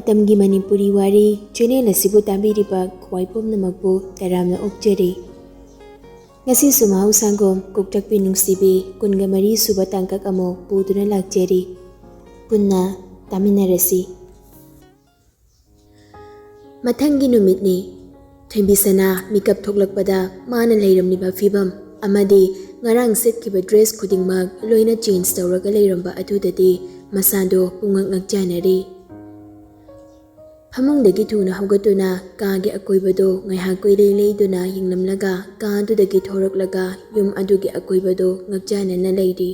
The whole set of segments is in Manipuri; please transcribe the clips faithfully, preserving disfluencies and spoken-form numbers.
ꯇꯝꯒꯤ ꯃꯅꯤꯄꯨꯔꯤ ꯋꯥꯔꯤ ꯆꯦꯅꯦꯜ ꯑꯁꯤꯕꯨ ꯇꯥꯕꯤꯔꯤꯕ ꯈ꯭ꯋꯥꯏ ꯄꯨꯝꯅꯃꯛꯄꯨ ꯇꯔꯥꯝꯅ ꯑꯣꯛꯆꯔꯤ꯫ ꯉꯁꯤꯁꯨ ꯃꯍꯧꯁꯥꯒꯨꯝ ꯀꯣꯛꯇꯛꯄꯤ ꯅꯨꯡꯁꯤꯕꯤ ꯀꯨꯟꯒ ꯃꯔꯤ ꯁꯨꯕ ꯇꯥꯡꯀꯛ ꯑꯃꯨꯛ ꯄꯨꯗꯨꯅ ꯂꯥꯛꯆꯔꯤ꯫ ꯄꯨꯟꯅ ꯇꯥꯃꯤꯟꯅꯔꯁꯤ꯫ ꯃꯊꯪꯒꯤ ꯅꯨꯃꯤꯠꯅꯤ꯫ ꯊꯣꯏꯕꯤꯁꯅꯥ ꯃꯤꯀꯞ ꯊꯣꯛꯂꯛꯄꯗ ꯃꯥꯅ ꯂꯩꯔꯝꯂꯤꯕ ꯐꯤꯕꯝ ꯑꯃꯗꯤ ꯉꯔꯥꯡ ꯁꯦꯠꯈꯤꯕ ꯗ꯭ꯔꯦꯁ ꯈꯨꯗꯤꯡꯃꯛ ꯂꯣꯏꯅ ꯆꯦꯟꯖ ꯇꯧꯔꯒ ꯂꯩꯔꯝꯕ ꯑꯗꯨꯗꯗꯤ ꯃꯁꯥꯗꯣ ꯄꯨꯡꯉꯛ ꯉꯛꯆꯥꯅꯔꯤ꯫ ꯐꯃꯨꯡꯗꯒꯤ ꯊꯨꯅ ꯍꯧꯒꯠꯇꯨꯅ ꯀꯥꯒꯤ ꯑꯀꯣꯏꯕꯗꯣ ꯉꯥꯏꯍꯥꯛ ꯀꯣꯏꯂꯩ ꯂꯩꯗꯨꯅ ꯌꯦꯡꯂꯝꯂꯒ ꯀꯥ ꯑꯗꯨꯗꯒꯤ ꯊꯣꯔꯛꯂꯒ ꯌꯨꯝ ꯑꯗꯨꯒꯤ ꯑꯀꯣꯏꯕꯗꯣ ꯉꯛꯆꯥꯅꯅ ꯂꯩꯔꯤ꯫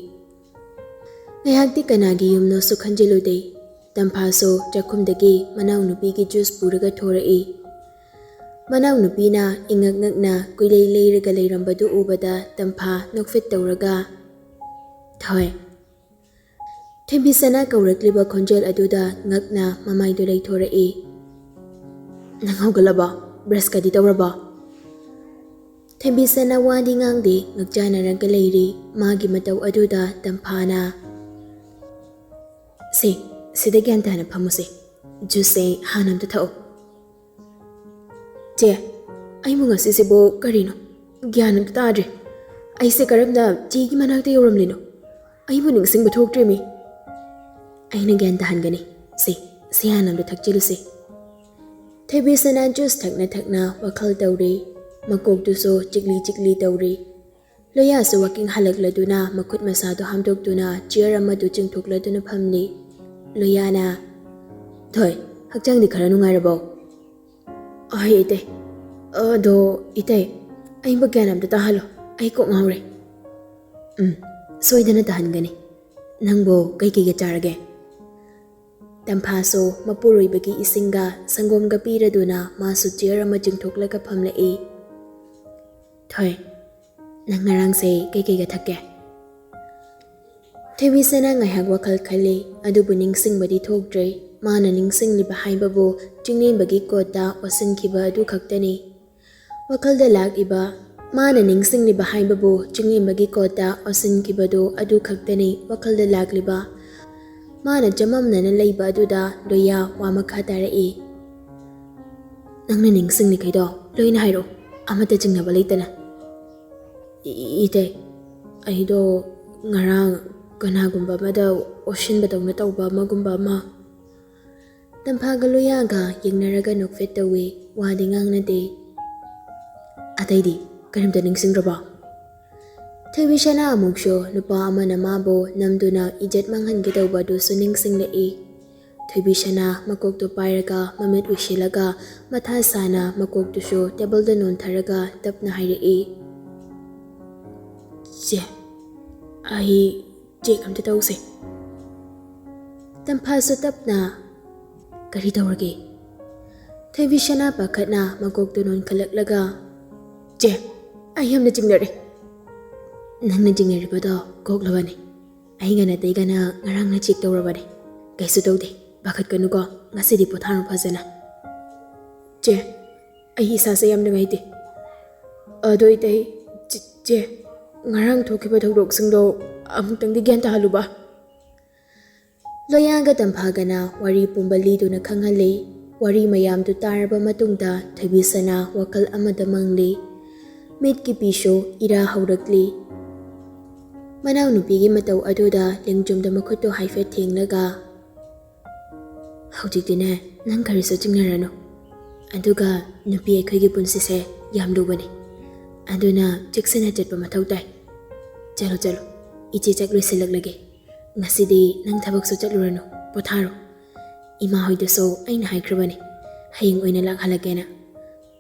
ꯉꯥꯏꯍꯥꯛꯇꯤ ꯀꯅꯥꯒꯤ ꯌꯨꯝꯅꯣꯁꯨ ꯈꯟꯖꯤꯜꯂꯨꯗꯦ꯫ ꯇꯝꯐꯥꯁꯨ ꯆꯥꯛꯈꯨꯝꯗꯒꯤ ꯃꯅꯥꯎꯅꯨꯄꯤꯒꯤ ꯖꯨꯁ ꯄꯨꯔꯒ ꯊꯣꯔꯛꯏ꯫ ꯃꯅꯥꯎꯅꯨꯄꯤꯅ ꯏꯉꯛ ꯉꯛꯅ ꯀꯨꯏꯂꯩ ꯂꯩꯔꯒ ꯂꯩꯔꯝꯕꯗꯨ ꯎꯕꯗ ꯇꯝꯐꯥ ꯅꯣꯛꯐꯦꯠ ꯇꯧꯔꯒ, "ꯊꯣꯏ!" ꯊꯣꯏꯕꯤꯁꯅꯥ ꯀꯧꯔꯛꯂꯤꯕ ꯈꯣꯟꯖꯦꯜ ꯑꯗꯨꯗ ꯉꯛꯅ ꯃꯃꯥꯏꯗꯨ ꯂꯩꯊꯣꯔꯛꯏ꯫ "ꯅꯪ ꯍꯧꯒꯠꯂꯕꯣ? ꯕ꯭ꯔꯁꯀꯗꯤ ꯇꯧꯔꯕꯣ?" ꯊꯣꯏꯕꯤꯁꯅꯥ ꯋꯥꯗꯤ ꯉꯥꯡꯗꯦ, ꯉꯛꯆꯥꯅꯔꯒ ꯂꯩꯔꯤ꯫ ꯃꯥꯒꯤ ꯃꯇꯧ ꯑꯗꯨꯗ ꯇꯝꯐꯥꯅ, "ꯁꯦ, ꯁꯤꯗ ꯒ꯭ꯌꯥꯟ ꯇꯥꯅ ꯐꯝꯃꯨꯁꯦ꯫ ꯖꯨꯁꯁꯦ ꯍꯥꯟꯅ ꯑꯝꯇ ꯊꯛꯑꯣ꯫" "ꯆꯦ, ꯑꯩꯕꯨ ꯉꯁꯤꯁꯤꯕꯨ ꯀꯔꯤꯅꯣ? ꯒ꯭ꯌꯥꯟ ꯑꯝꯇ ꯇꯥꯗ꯭ꯔꯦ꯫ ꯑꯩꯁꯦ ꯀꯔꯝꯅ ꯆꯦꯒꯤ ꯃꯅꯥꯛꯇ ꯌꯧꯔꯝꯂꯤꯅꯣ? ꯑꯩꯕꯨ ꯅꯤꯡꯁꯤꯡꯕ ꯊꯣꯛꯇ꯭ꯔꯦꯃꯤ꯫" "ꯑꯩꯅ ꯒ꯭ꯌꯥꯟ ꯇꯥꯍꯟꯒꯅꯤ꯫ ꯁꯦ, ꯁꯦ ꯍꯥꯟꯅ ꯑꯝꯇ ꯊꯛꯆꯤꯜꯂꯨꯁꯦ꯫" ꯊꯣꯏꯕꯤꯁꯅꯥ ꯖꯨꯁ ꯊꯛꯅ ꯊꯛꯅ ꯋꯥꯈꯜ ꯇꯧꯔꯤ꯫ ꯃꯀꯣꯛꯇꯨꯁꯨ ꯆꯤꯛꯂꯤ ꯆꯤꯛꯂꯤ ꯇꯧꯔꯤ꯫ ꯂꯣꯌꯥꯁꯨ ꯋꯥꯀꯤꯡ ꯍꯜꯂꯛꯂꯗꯨꯅ ꯃꯈꯨꯠ ꯃꯁꯥꯗꯣ ꯍꯥꯝꯗꯣꯛꯇꯨꯅ ꯆꯤꯌꯔ ꯑꯃꯗꯨ ꯆꯤꯡꯊꯣꯛꯂꯗꯨꯅ ꯐꯝꯂꯤ꯫ ꯂꯣꯌꯥꯅ, "ꯊꯣꯏ, ꯍꯛꯆꯥꯡꯗꯤ ꯈꯔ ꯅꯨꯡꯉꯥꯏꯔꯕꯣ?" "ꯑꯍꯩ ꯏꯇꯩ, ꯑꯗꯣ ꯏꯇꯩ, ꯑꯩꯕꯨ ꯒ꯭ꯌꯥꯟ ꯑꯝꯇ ꯇꯥꯍꯜꯂꯣ, ꯑꯩ ꯀꯣꯛ ꯉꯥꯎꯔꯦ꯫" "ꯎꯝ, ꯁꯣꯏꯗꯅ ꯇꯥꯍꯟꯒꯅꯤ꯫ ꯅꯪꯕꯨ ꯀꯩꯀꯩꯒ ꯆꯥꯔꯒꯦ?" ꯇꯝꯐꯥꯁꯨ ꯃꯄꯨꯔꯣꯏꯕꯒꯤ ꯏꯁꯤꯡꯒ ꯁꯪꯒꯣꯝꯒ ꯄꯤꯔꯗꯨꯅ ꯃꯥꯁꯨ ꯆꯤꯌꯔ ꯑꯃ ꯆꯤꯡꯊꯣꯛꯂꯒ ꯐꯝꯂꯛꯏ꯫ "ꯊꯣꯏ, ꯅꯪ ꯉꯔꯥꯡꯁꯦ ꯀꯩꯀꯩꯒ ꯊꯛꯀꯦ?" ꯊꯣꯏꯕꯤꯁꯅꯥ ꯉꯥꯏꯍꯥꯛ ꯋꯥꯈꯜ ꯈꯜꯂꯤ, ꯑꯗꯨꯕꯨ ꯅꯤꯡꯁꯤꯡꯕꯗꯤ ꯊꯣꯛꯇ꯭ꯔꯦ꯫ ꯃꯥꯅ ꯅꯤꯡꯁꯤꯡꯂꯤꯕ ꯍꯥꯏꯕꯕꯨ ꯆꯤꯡꯂꯦꯝꯕꯒꯤ ꯀꯣꯠꯇ ꯑꯣꯠꯁꯤꯟꯈꯤꯕ ꯑꯗꯨ ꯈꯛꯇꯅꯤ꯫ ꯋꯥꯈꯜꯗ ꯂꯥꯛꯂꯤꯕ, ꯃꯥꯅ ꯅꯤꯡꯁꯤꯡꯂꯤꯕ ꯍꯥꯏꯕꯕꯨ ꯆꯤꯡꯂꯦꯝꯕꯒꯤ ꯀꯣꯠꯇ ꯑꯣꯠꯁꯤꯟꯈꯤꯕꯗꯨ ꯑꯗꯨ ꯈꯛꯇꯅꯤ ꯋꯥꯈꯜꯗ ꯂꯥꯛꯂꯤꯕ꯫ ꯃꯥꯅ ꯆꯃꯝꯅꯅ ꯂꯩꯕ ꯑꯗꯨꯗ ꯂꯣꯌꯥ ꯋꯥ ꯃꯈꯥ ꯇꯥꯔꯛꯏ꯫ "ꯅꯪꯅ ꯅꯤꯡꯁꯤꯡꯂꯤꯈꯩꯗꯣ ꯂꯣꯏꯅ ꯍꯥꯏꯔꯛꯑꯣ, ꯑꯃꯠꯇ ꯆꯤꯡꯅꯕ ꯂꯩꯇꯅ꯫" "ꯏ-, ꯏ-, ꯏꯇꯩ, ꯑꯩꯗꯣ ꯉꯔꯥꯡ ꯀꯅꯥꯒꯨꯝꯕ ꯑꯃꯗ ꯑꯣꯠꯁꯤꯟꯕꯗꯧꯅ ꯇꯧꯕ ꯑꯃꯒꯨꯝꯕ ꯑꯃ꯫" ꯇꯝꯐꯥꯒ ꯂꯣꯌꯥꯒ ꯌꯦꯡꯅꯔꯒ ꯅꯣꯛꯐꯦꯠ ꯇꯧꯏ, ꯋꯥꯗꯤ ꯉꯥꯡꯅꯗꯦ꯫ "ꯑꯇꯩꯗꯤ ꯀꯔꯤꯝꯇ ꯅꯤꯡꯁꯤꯡꯗ꯭ꯔꯕꯣ?" ꯊꯣꯏꯕꯤꯁꯅꯥ ꯑꯃꯨꯛꯁꯨ ꯅꯨꯄꯥ ꯑꯃꯅ ꯃꯥꯕꯨ ꯅꯝꯗꯨꯅ ꯏꯖꯠ ꯃꯥꯡꯍꯟꯒꯦ ꯇꯧꯕ ꯑꯗꯨꯁꯨ ꯅꯤꯡꯁꯤꯡꯂꯛꯏ꯫ ꯊꯣꯏꯕꯤꯁꯅꯥ ꯃꯀꯣꯛꯇꯨ ꯄꯥꯏꯔꯒ ꯃꯃꯤꯠ ꯎꯏꯁꯤꯜꯂꯒ ꯃꯊꯥ ꯁꯥꯅ ꯃꯀꯣꯛꯇꯨꯁꯨ ꯇꯦꯕꯜꯗ ꯅꯣꯟꯊꯔꯒ ꯇꯞꯅ ꯍꯥꯏꯔꯛꯏ, "ꯆꯦ, ꯑꯩ ꯆꯦꯛ ꯑꯝꯇ ꯇꯧꯁꯦ꯫" ꯇꯝꯐꯥꯁꯨ ꯇꯞꯅ, "ꯀꯔꯤ ꯇꯧꯔꯒꯦ?" ꯊꯣꯏꯕꯤꯁꯅꯥ ꯄꯥꯈꯠꯅ ꯃꯀꯣꯛꯇꯨ ꯅꯣꯟꯈꯠꯂꯛꯂꯒ, "ꯆꯦ, ꯑꯩ ꯌꯥꯝꯅ ꯆꯤꯡꯅꯔꯦ꯫" "ꯅꯪꯅ ꯆꯤꯡꯅꯔꯤꯕꯗꯣ ꯀꯣꯛꯂꯕꯅꯤ꯫ ꯑꯩꯒ ꯅꯇꯩꯒꯅ ꯉꯔꯥꯡꯅ ꯆꯦꯛ ꯇꯧꯔꯕꯅꯤ꯫ ꯀꯩꯁꯨ ꯇꯧꯗꯦ, ꯄꯥꯈꯠꯀꯅꯨꯀꯣ, ꯉꯁꯤꯗꯤ ꯄꯣꯊꯥꯔꯣ ꯐꯖꯅ꯫" "ꯆꯦ, ꯑꯩ ꯏꯁꯥꯁꯦ ꯌꯥꯝ ꯅꯨꯡꯉꯥꯏꯇꯦ꯫ ꯑꯗꯣ ꯏꯇꯩ, ꯆꯦ, ꯆꯦ, ꯉꯔꯥꯡ ꯊꯣꯛꯈꯤꯕ ꯊꯧꯗꯣꯛꯁꯤꯡꯗꯣ ꯑꯃꯨꯛꯇꯪꯗꯤ ꯒ꯭ꯌꯥꯟ ꯇꯥꯍꯜꯂꯨꯕ꯫" ꯂꯣꯌꯥꯒ ꯇꯝꯐꯥꯒꯅ ꯋꯥꯔꯤ ꯄꯨꯝꯕ ꯂꯤꯗꯨꯅ ꯈꯪꯍꯜꯂꯤ꯫ ꯋꯥꯔꯤ ꯃꯌꯥꯝꯗꯨ ꯇꯥꯔꯕ ꯃꯇꯨꯡꯗ ꯊꯣꯏꯕꯤꯁꯅꯥ ꯋꯥꯈꯜ ꯑꯃꯗ ꯃꯪꯂꯤ꯫ ꯃꯤꯠꯀꯤ ꯄꯤꯁꯨ ꯏꯔꯥ ꯍꯧꯔꯛꯂꯤ꯫ ꯃꯅꯥꯎꯅꯨꯄꯤꯒꯤ ꯃꯇꯧ ꯑꯗꯨꯗ ꯂꯦꯡꯖꯨꯝꯗ ꯃꯈꯨꯠꯇꯨ ꯍꯥꯏꯐꯦꯠ ꯊꯦꯡꯂꯒ, "ꯍꯧꯖꯤꯛꯇꯤꯅꯦ, ꯅꯪ ꯀꯔꯤꯁꯨ ꯆꯤꯡꯅꯔꯅꯨ꯫ ꯑꯗꯨꯒ ꯅꯨꯄꯤ ꯑꯩꯈꯣꯏꯒꯤ ꯄꯨꯟꯁꯤꯁꯦ ꯌꯥꯝ ꯂꯨꯕꯅꯤ꯫ ꯑꯗꯨꯅ ꯆꯦꯛꯁꯤꯟꯅ ꯆꯠꯄ ꯃꯊꯧ ꯇꯥꯏ꯫ ꯆꯠꯂꯣ, ꯆꯠꯂꯣ, ꯏꯆꯦ ꯆꯥꯛ ꯂꯣꯏꯁꯤꯜꯂꯛꯂꯒꯦ꯫ ꯉꯁꯤꯗꯤ ꯅꯪ ꯊꯕꯛꯁꯨ ꯆꯠꯂꯨꯔꯅꯨ, ꯄꯣꯊꯥꯔꯣ꯫ ꯏꯃꯥ ꯍꯣꯏꯗꯁꯨ ꯑꯩꯅ ꯍꯥꯏꯈ꯭ꯔꯕꯅꯤ, ꯍꯌꯦꯡ ꯑꯣꯏꯅ ꯂꯥꯛꯍꯜꯂꯒꯦꯅ꯫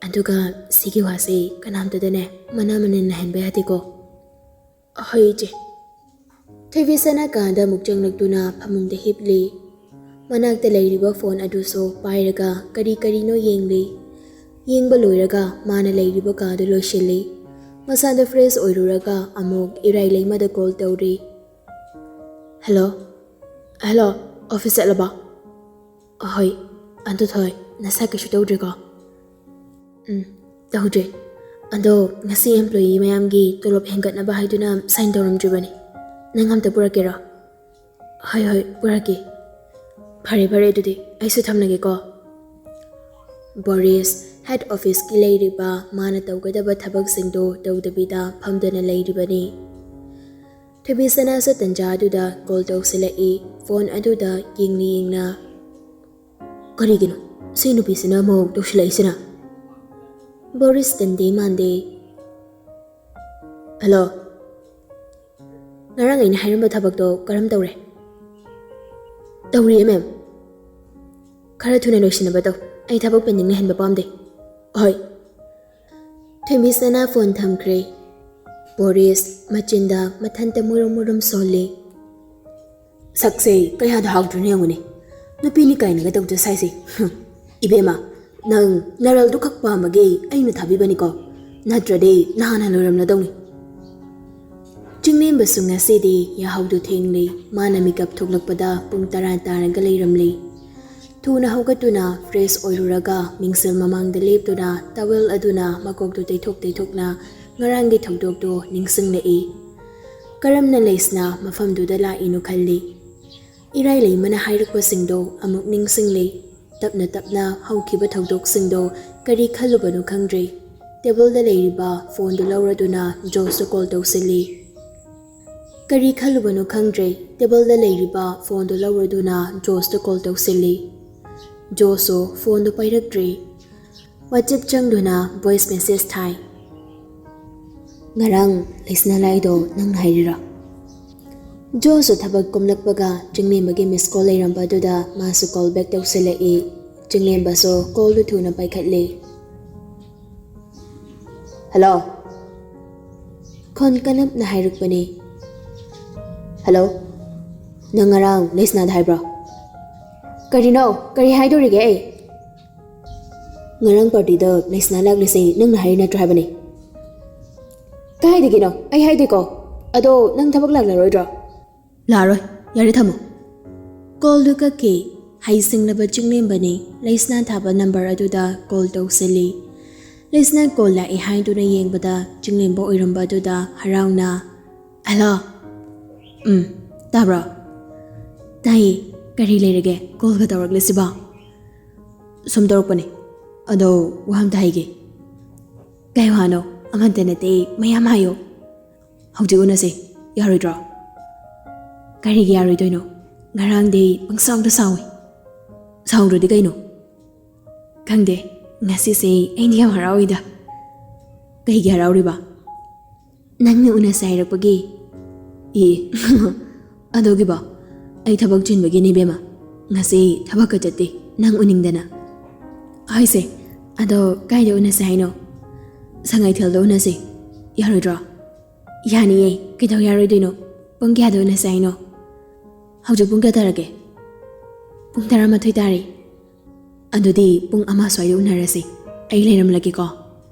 ꯑꯗꯨꯒ ꯁꯤꯒꯤ ꯋꯥꯁꯦ ꯀꯅꯥꯝꯇꯗꯅꯦ ꯃꯅꯥ ꯃꯅꯤꯟ ꯅꯥꯏꯍꯟꯕ ꯌꯥꯗꯦꯀꯣ꯫" "ꯍꯣꯏ, ꯏꯆꯦ꯫" ꯊꯣꯏꯕꯤꯁꯅꯥ ꯀꯥꯗ ꯑꯃꯨꯛ ꯆꯪꯂꯛꯇꯨꯅ ꯐꯃꯨꯡꯗ ꯍꯤꯞꯂꯤ꯫ ꯃꯅꯥꯛꯇ ꯂꯩꯔꯤꯕ ꯐꯣꯟ ꯑꯗꯨꯁꯨ ꯄꯥꯏꯔꯒ ꯀꯔꯤ ꯀꯔꯤꯅꯣ ꯌꯦꯡꯂꯤ꯫ ꯌꯦꯡꯕ ꯂꯣꯏꯔꯒ ꯃꯥꯅ ꯂꯩꯔꯤꯕ ꯀꯥꯗꯨ ꯂꯣꯏꯁꯤꯜꯂꯤ꯫ ꯃꯁꯥꯗ ꯐ꯭ꯔꯦꯁ ꯑꯣꯏꯔꯨꯔꯒ ꯑꯃꯨꯛ ꯏꯔꯥꯏ ꯂꯩꯃꯗ ꯀꯣꯜ ꯇꯧꯔꯤ꯫ "ꯍꯜꯂꯣ, ꯍꯜꯂꯣ, ꯑꯣꯐꯤꯁ ꯆꯠꯂꯕꯣ?" "ꯍꯣꯏ, ꯑꯗꯨ ꯊꯣꯏ, ꯅꯁꯥ ꯀꯩꯁꯨ ꯇꯧꯗ꯭ꯔꯤꯀꯣ?" "ꯎꯝ, ꯇꯧꯗ꯭ꯔꯤ꯫ ꯑꯗꯣ ꯉꯁꯤ ꯑꯦꯝꯄ꯭ꯂꯣꯌꯤ ꯃꯌꯥꯝꯒꯤ ꯇꯣꯂꯣꯞ ꯍꯦꯟꯒꯠꯅꯕ ꯍꯥꯏꯗꯨꯅ ꯁꯥꯏꯟ ꯇꯧꯔꯝꯗ꯭ꯔꯤꯕꯅꯤ꯫ ꯅꯪ ꯑꯝꯇ ꯄꯨꯔꯛꯀꯦꯔꯣ?" "ꯍꯣꯏ, ꯍꯣꯏ, ꯄꯨꯔꯛꯀꯦ꯫ ꯐꯔꯦ, ꯐꯔꯦ, ꯑꯗꯨꯗꯤ ꯑꯩꯁꯨ ꯊꯝꯂꯒꯦꯀꯣ꯫" ꯕꯣꯔꯤꯁ ꯍꯦꯗ ꯑꯣꯐꯤꯁꯀꯤ ꯂꯩꯔꯤꯕ ꯃꯥꯅ ꯇꯧꯒꯗꯕ ꯊꯕꯛꯁꯤꯡꯗꯣ ꯇꯧꯗꯕꯤꯗ ꯐꯝꯗꯨꯅ ꯂꯩꯔꯤꯕꯅꯤ꯫ ꯊꯣꯏꯕꯤꯁꯅꯥꯁꯨ ꯇꯟꯖꯥ ꯑꯗꯨꯗ ꯀꯣꯜ ꯇꯧꯁꯤꯜꯂꯛꯏ꯫ ꯐꯣꯟ ꯑꯗꯨꯗ ꯌꯦꯡꯅ ꯌꯦꯡꯅ, "ꯀꯔꯤꯒꯤꯅꯣ ꯁꯤ ꯅꯨꯄꯤꯁꯤꯅ ꯑꯃꯨꯛ ꯇꯧꯁꯤꯜꯂꯛꯏꯁꯤꯅ?" ꯕꯣꯔꯤꯁ ꯇꯟꯗꯦ ꯃꯥꯟꯗꯦ꯫ "ꯍꯜꯂꯣ, ꯉꯔꯥꯡ ꯑꯩꯅ ꯍꯥꯏꯔꯝꯕ ꯊꯕꯛꯇꯣ ꯀꯔꯝ ꯇꯧꯔꯦ?" "ꯇꯧꯔꯤꯌꯦ, ꯃꯦꯝ꯫ ꯈꯔ ꯊꯨꯅ ꯂꯣꯏꯁꯤꯟꯅꯕ ꯇꯧ꯫ ꯑꯩ ꯊꯕꯛ ꯄꯦꯟꯗꯤꯡ ꯂꯩꯍꯟꯕ ꯄꯥꯝꯗꯦ꯫" "ꯍꯣꯏ꯫" ꯊꯣꯏꯕꯤꯁꯅꯥ ꯐꯣꯟ ꯊꯝꯈ꯭ꯔꯦ꯫ ꯕꯣꯔꯤꯁ ꯃꯆꯤꯟꯗ ꯃꯊꯟꯇ ꯃꯨꯔꯨꯝ ꯃꯨꯔꯨꯝ ꯁꯣꯜꯂꯤ꯫ "ꯁꯛꯁꯦ ꯀꯌꯥꯗ ꯍꯥꯎꯗ꯭ꯔꯤꯅꯣ ꯌꯦꯡꯉꯨꯅꯦ꯫ ꯅꯨꯄꯤꯅꯤ ꯀꯥꯏꯅꯒ ꯇꯧꯗ ꯁꯥꯏꯁꯦ꯫ ꯍꯨꯝ꯫ ꯏꯕꯦꯝꯃ, ꯅꯪ ꯅꯔꯜꯗꯨ ꯈꯛ ꯄꯥꯝꯕꯒꯤ ꯑꯩꯅ ꯊꯥꯕꯤꯕꯅꯤꯀꯣ꯫ ꯅꯠꯇ꯭ꯔꯗꯤ ꯅꯍꯥꯟꯅ ꯂꯣꯏꯔꯝꯂꯗꯧꯅꯤ꯫" ꯆꯤꯡꯂꯦꯝꯕꯁꯨ ꯉꯁꯤꯗꯤ ꯌꯥꯍꯧꯗꯨ ꯊꯦꯡꯂꯤ꯫ ꯃꯥꯅ ꯃꯤꯀꯞ ꯊꯣꯛꯂꯛꯄꯗ ꯄꯨꯡ ꯇꯔꯥ ꯇꯥꯔꯒ ꯂꯩꯔꯝꯂꯤ꯫ ꯊꯨꯅ ꯍꯧꯒꯠꯇꯨꯅ ꯐ꯭ꯔꯦꯁ ꯑꯣꯏꯔꯨꯔꯒ ꯃꯤꯡꯁꯦꯜ ꯃꯃꯥꯡꯗ ꯂꯦꯞꯇꯨꯅ ꯇꯥꯋꯦꯜ ꯑꯗꯨꯅ ꯃꯀꯣꯛꯇꯨ ꯇꯩꯊꯣꯛ ꯇꯩꯊꯣꯛꯅ ꯉꯔꯥꯡꯒꯤ ꯊꯧꯗꯣꯛꯇꯨ ꯅꯤꯡꯁꯤꯡꯂꯛꯏ꯫ ꯀꯔꯝꯅ ꯂꯩꯁꯅꯥ ꯃꯐꯝꯗꯨꯗ ꯂꯥꯛꯏꯅꯣ ꯈꯜꯂꯤ꯫ ꯏꯔꯥꯏ ꯂꯩꯃꯅ ꯍꯥꯏꯔꯛꯄꯁꯤꯡꯗꯣ ꯑꯃꯨꯛ ꯅꯤꯡꯁꯤꯡꯂꯤ꯫ ꯇꯞꯅ ꯇꯞꯅ ꯍꯧꯈꯤꯕ ꯊꯧꯗꯣꯛꯁꯤꯡꯗꯣ ꯀꯔꯤ ꯈꯜꯂꯨꯕꯅꯣ ꯈꯪꯗ꯭ꯔꯦ꯫ ꯇꯦꯕꯜꯗ ꯂꯩꯔꯤꯕ ꯐꯣꯟꯗꯨ ꯂꯧꯔꯗꯨꯅ ꯖꯣꯁꯇ ꯀꯣꯜ ꯇꯧꯁꯤꯜꯂꯤ꯫ ꯀꯔꯤ ꯈꯜꯂꯨꯕꯅꯣ ꯈꯪꯗ꯭ꯔꯦ꯫ ꯇꯦꯕꯜꯗ ꯂꯩꯔꯤꯕ ꯐꯣꯟꯗꯨ ꯂꯧꯔꯗꯨꯅ ꯖꯣꯁꯇ ꯀꯣꯜ ꯇꯧꯁꯤꯜꯂꯤ꯫ ꯖꯣꯁꯁꯨ ꯐꯣꯟꯗꯨ ꯄꯥꯏꯔꯛꯇ꯭ꯔꯦ꯫ ꯋꯥꯆꯦꯞ ꯆꯪꯗꯨꯅ ꯚꯣꯏꯁ ꯃꯦꯁꯦꯖ ꯊꯥꯏ꯫ "ꯉꯔꯥꯡ ꯂꯩꯁꯅꯥ ꯂꯥꯛꯏꯗꯣ ꯅꯪꯅ ꯍꯥꯏꯔꯤꯔꯣ?" ꯖꯣꯁꯁꯨ ꯊꯕꯛ ꯀꯨꯝꯂꯛꯄꯒ ꯆꯤꯡꯂꯦꯝꯕꯒꯤ ꯃꯤꯁ ꯀꯣꯜ ꯂꯩꯔꯝꯕ ꯑꯗꯨꯗ ꯃꯥꯁꯨ ꯀꯣꯜ ꯕꯦꯛ ꯇꯧꯁꯤꯜꯂꯛꯏ꯫ ꯆꯤꯡꯂꯦꯝꯕꯁꯨ ꯀꯣꯜꯗꯨ ꯊꯨꯅ ꯄꯥꯏꯈꯠꯂꯤ꯫ "ꯍꯜꯂꯣ?" ꯈꯣꯟ ꯀꯅꯞꯅ ꯍꯥꯏꯔꯛꯄꯅꯤ꯫ "ꯍꯜꯂꯣ? ꯅꯪ ꯉꯔꯥꯡ ꯂꯩꯁꯅꯥꯗ ꯍꯥꯏꯕ꯭ꯔꯣ?" "ꯀꯔꯤꯅꯣ? ꯀꯔꯤ ꯍꯥꯏꯗꯣꯔꯤꯒꯦ ꯑꯩ?" "ꯉꯔꯥꯡ ꯄꯥꯔꯇꯤꯗ ꯂꯩꯁꯅꯥ ꯂꯥꯛꯂꯤꯁꯦ ꯅꯪꯅ ꯍꯥꯏꯔꯤ ꯅꯠꯇ꯭ꯔꯣ ꯍꯥꯏꯕꯅꯤ?" "ꯀꯥꯏꯗꯒꯤꯅꯣ? ꯑꯩ ꯍꯥꯏꯗꯦꯀꯣ꯫ ꯑꯗꯣ ꯅꯪ ꯊꯕꯛ ꯂꯥꯛꯂꯔꯣꯏꯗ꯭ꯔꯣ?" "ꯂꯥꯛꯑꯔꯣꯏ꯫ ꯌꯥꯔꯦ, ꯊꯝꯃꯣ꯫" ꯀꯣꯜꯗꯨ ꯀꯛꯈꯤ꯫ ꯍꯩꯁꯤꯡꯂꯕ ꯆꯤꯡꯂꯦꯝꯕꯅꯤ꯫ ꯂꯩꯁꯅꯥ ꯊꯥꯕ ꯅꯝꯕꯔ ꯑꯗꯨꯗ ꯀꯣꯜ ꯇꯧꯁꯤꯜꯂꯤ꯫ ꯂꯩꯁꯅꯥ ꯀꯣꯜ ꯂꯥꯛꯑꯦ ꯍꯥꯏꯗꯨꯅ ꯌꯦꯡꯕꯗ ꯆꯤꯡꯂꯦꯝꯕ ꯑꯣꯏꯔꯝꯕ ꯑꯗꯨꯗ ꯍꯔꯥꯎꯅ, "ꯍꯜꯂꯣ? ꯎꯝ, ꯇꯥꯕ꯭ꯔꯣ? ꯇꯥꯏꯌꯦ꯫ ꯀꯔꯤ ꯂꯩꯔꯒꯦ ꯀꯣꯜꯒ ꯇꯧꯔꯛꯂꯤꯁꯤꯕꯣ? ꯁꯨꯝ ꯇꯧꯔꯛꯄꯅꯦ꯫ ꯑꯗꯣ ꯋꯥ ꯑꯝꯇ ꯍꯥꯏꯒꯦ꯫ ꯀꯩ ꯋꯥꯅꯣ? ꯑꯃꯠꯇ ꯅꯠꯇꯦ, ꯃꯌꯥꯝ ꯍꯥꯏꯌꯣ꯫ ꯍꯧꯖꯤꯛ ꯎꯅꯁꯦ꯫ ꯌꯥꯔꯣꯏꯗ꯭ꯔꯣ? ꯀꯔꯤꯒꯤ ꯌꯥꯔꯣꯏꯗꯣꯏꯅꯣ? ꯉꯔꯥꯡꯗꯤ ꯄꯪꯁꯥꯎꯗ ꯁꯥꯎꯏ꯫ ꯁꯥꯎꯗ꯭ꯔꯗꯤ ꯀꯩꯅꯣ? ꯈꯪꯗꯦ, ꯉꯁꯤꯁꯦ ꯑꯩꯗꯤ ꯌꯥꯝ ꯍꯔꯥꯎꯏꯗ꯫ ꯀꯩꯒꯤ ꯍꯔꯥꯎꯔꯤꯕ? ꯅꯪꯅ ꯎꯅꯁꯦ ꯍꯥꯏꯔꯛꯄꯒꯤ꯫ ꯑꯦ, ꯑꯗꯨꯒꯤꯕꯣ? ꯑꯩ ꯊꯕꯛ ꯆꯤꯟꯕꯒꯤꯅꯤ ꯏꯕꯦꯝꯃ꯫ ꯉꯁꯤ ꯊꯕꯛꯀ ꯆꯠꯇꯦ, ꯅꯪ ꯎꯅꯤꯡꯗꯅ꯫ ꯍꯣꯏꯁꯦ, ꯑꯗꯣ ꯀꯥꯏꯗ ꯎꯅꯁꯦ ꯍꯥꯏꯅꯣ? ꯁꯉꯥꯏꯊꯦꯜꯗ ꯎꯅꯁꯦ꯫ ꯌꯥꯔꯣꯏꯗ꯭ꯔꯣ? ꯌꯥꯅꯤꯌꯦ, ꯀꯩꯗꯧ ꯌꯥꯔꯣꯏꯗꯣꯏꯅꯣ? ꯄꯨꯡ ꯀꯌꯥꯗ ꯎꯅꯁꯦ ꯍꯥꯏꯅꯣ? ꯍꯧꯖꯤꯛ ꯄꯨꯡ ꯀꯌꯥ ꯇꯥꯔꯒꯦ? ꯄꯨꯡ ꯇꯔꯥꯃꯥꯊꯣꯏ ꯇꯥꯔꯦ꯫ ꯑꯗꯨꯗꯤ ꯄꯨꯡ ꯑꯃ ꯁ꯭ꯋꯥꯏꯗ ꯎꯅꯔꯁꯤ꯫ ꯑꯩ ꯂꯩꯔꯝꯂꯒꯦꯀꯣ꯫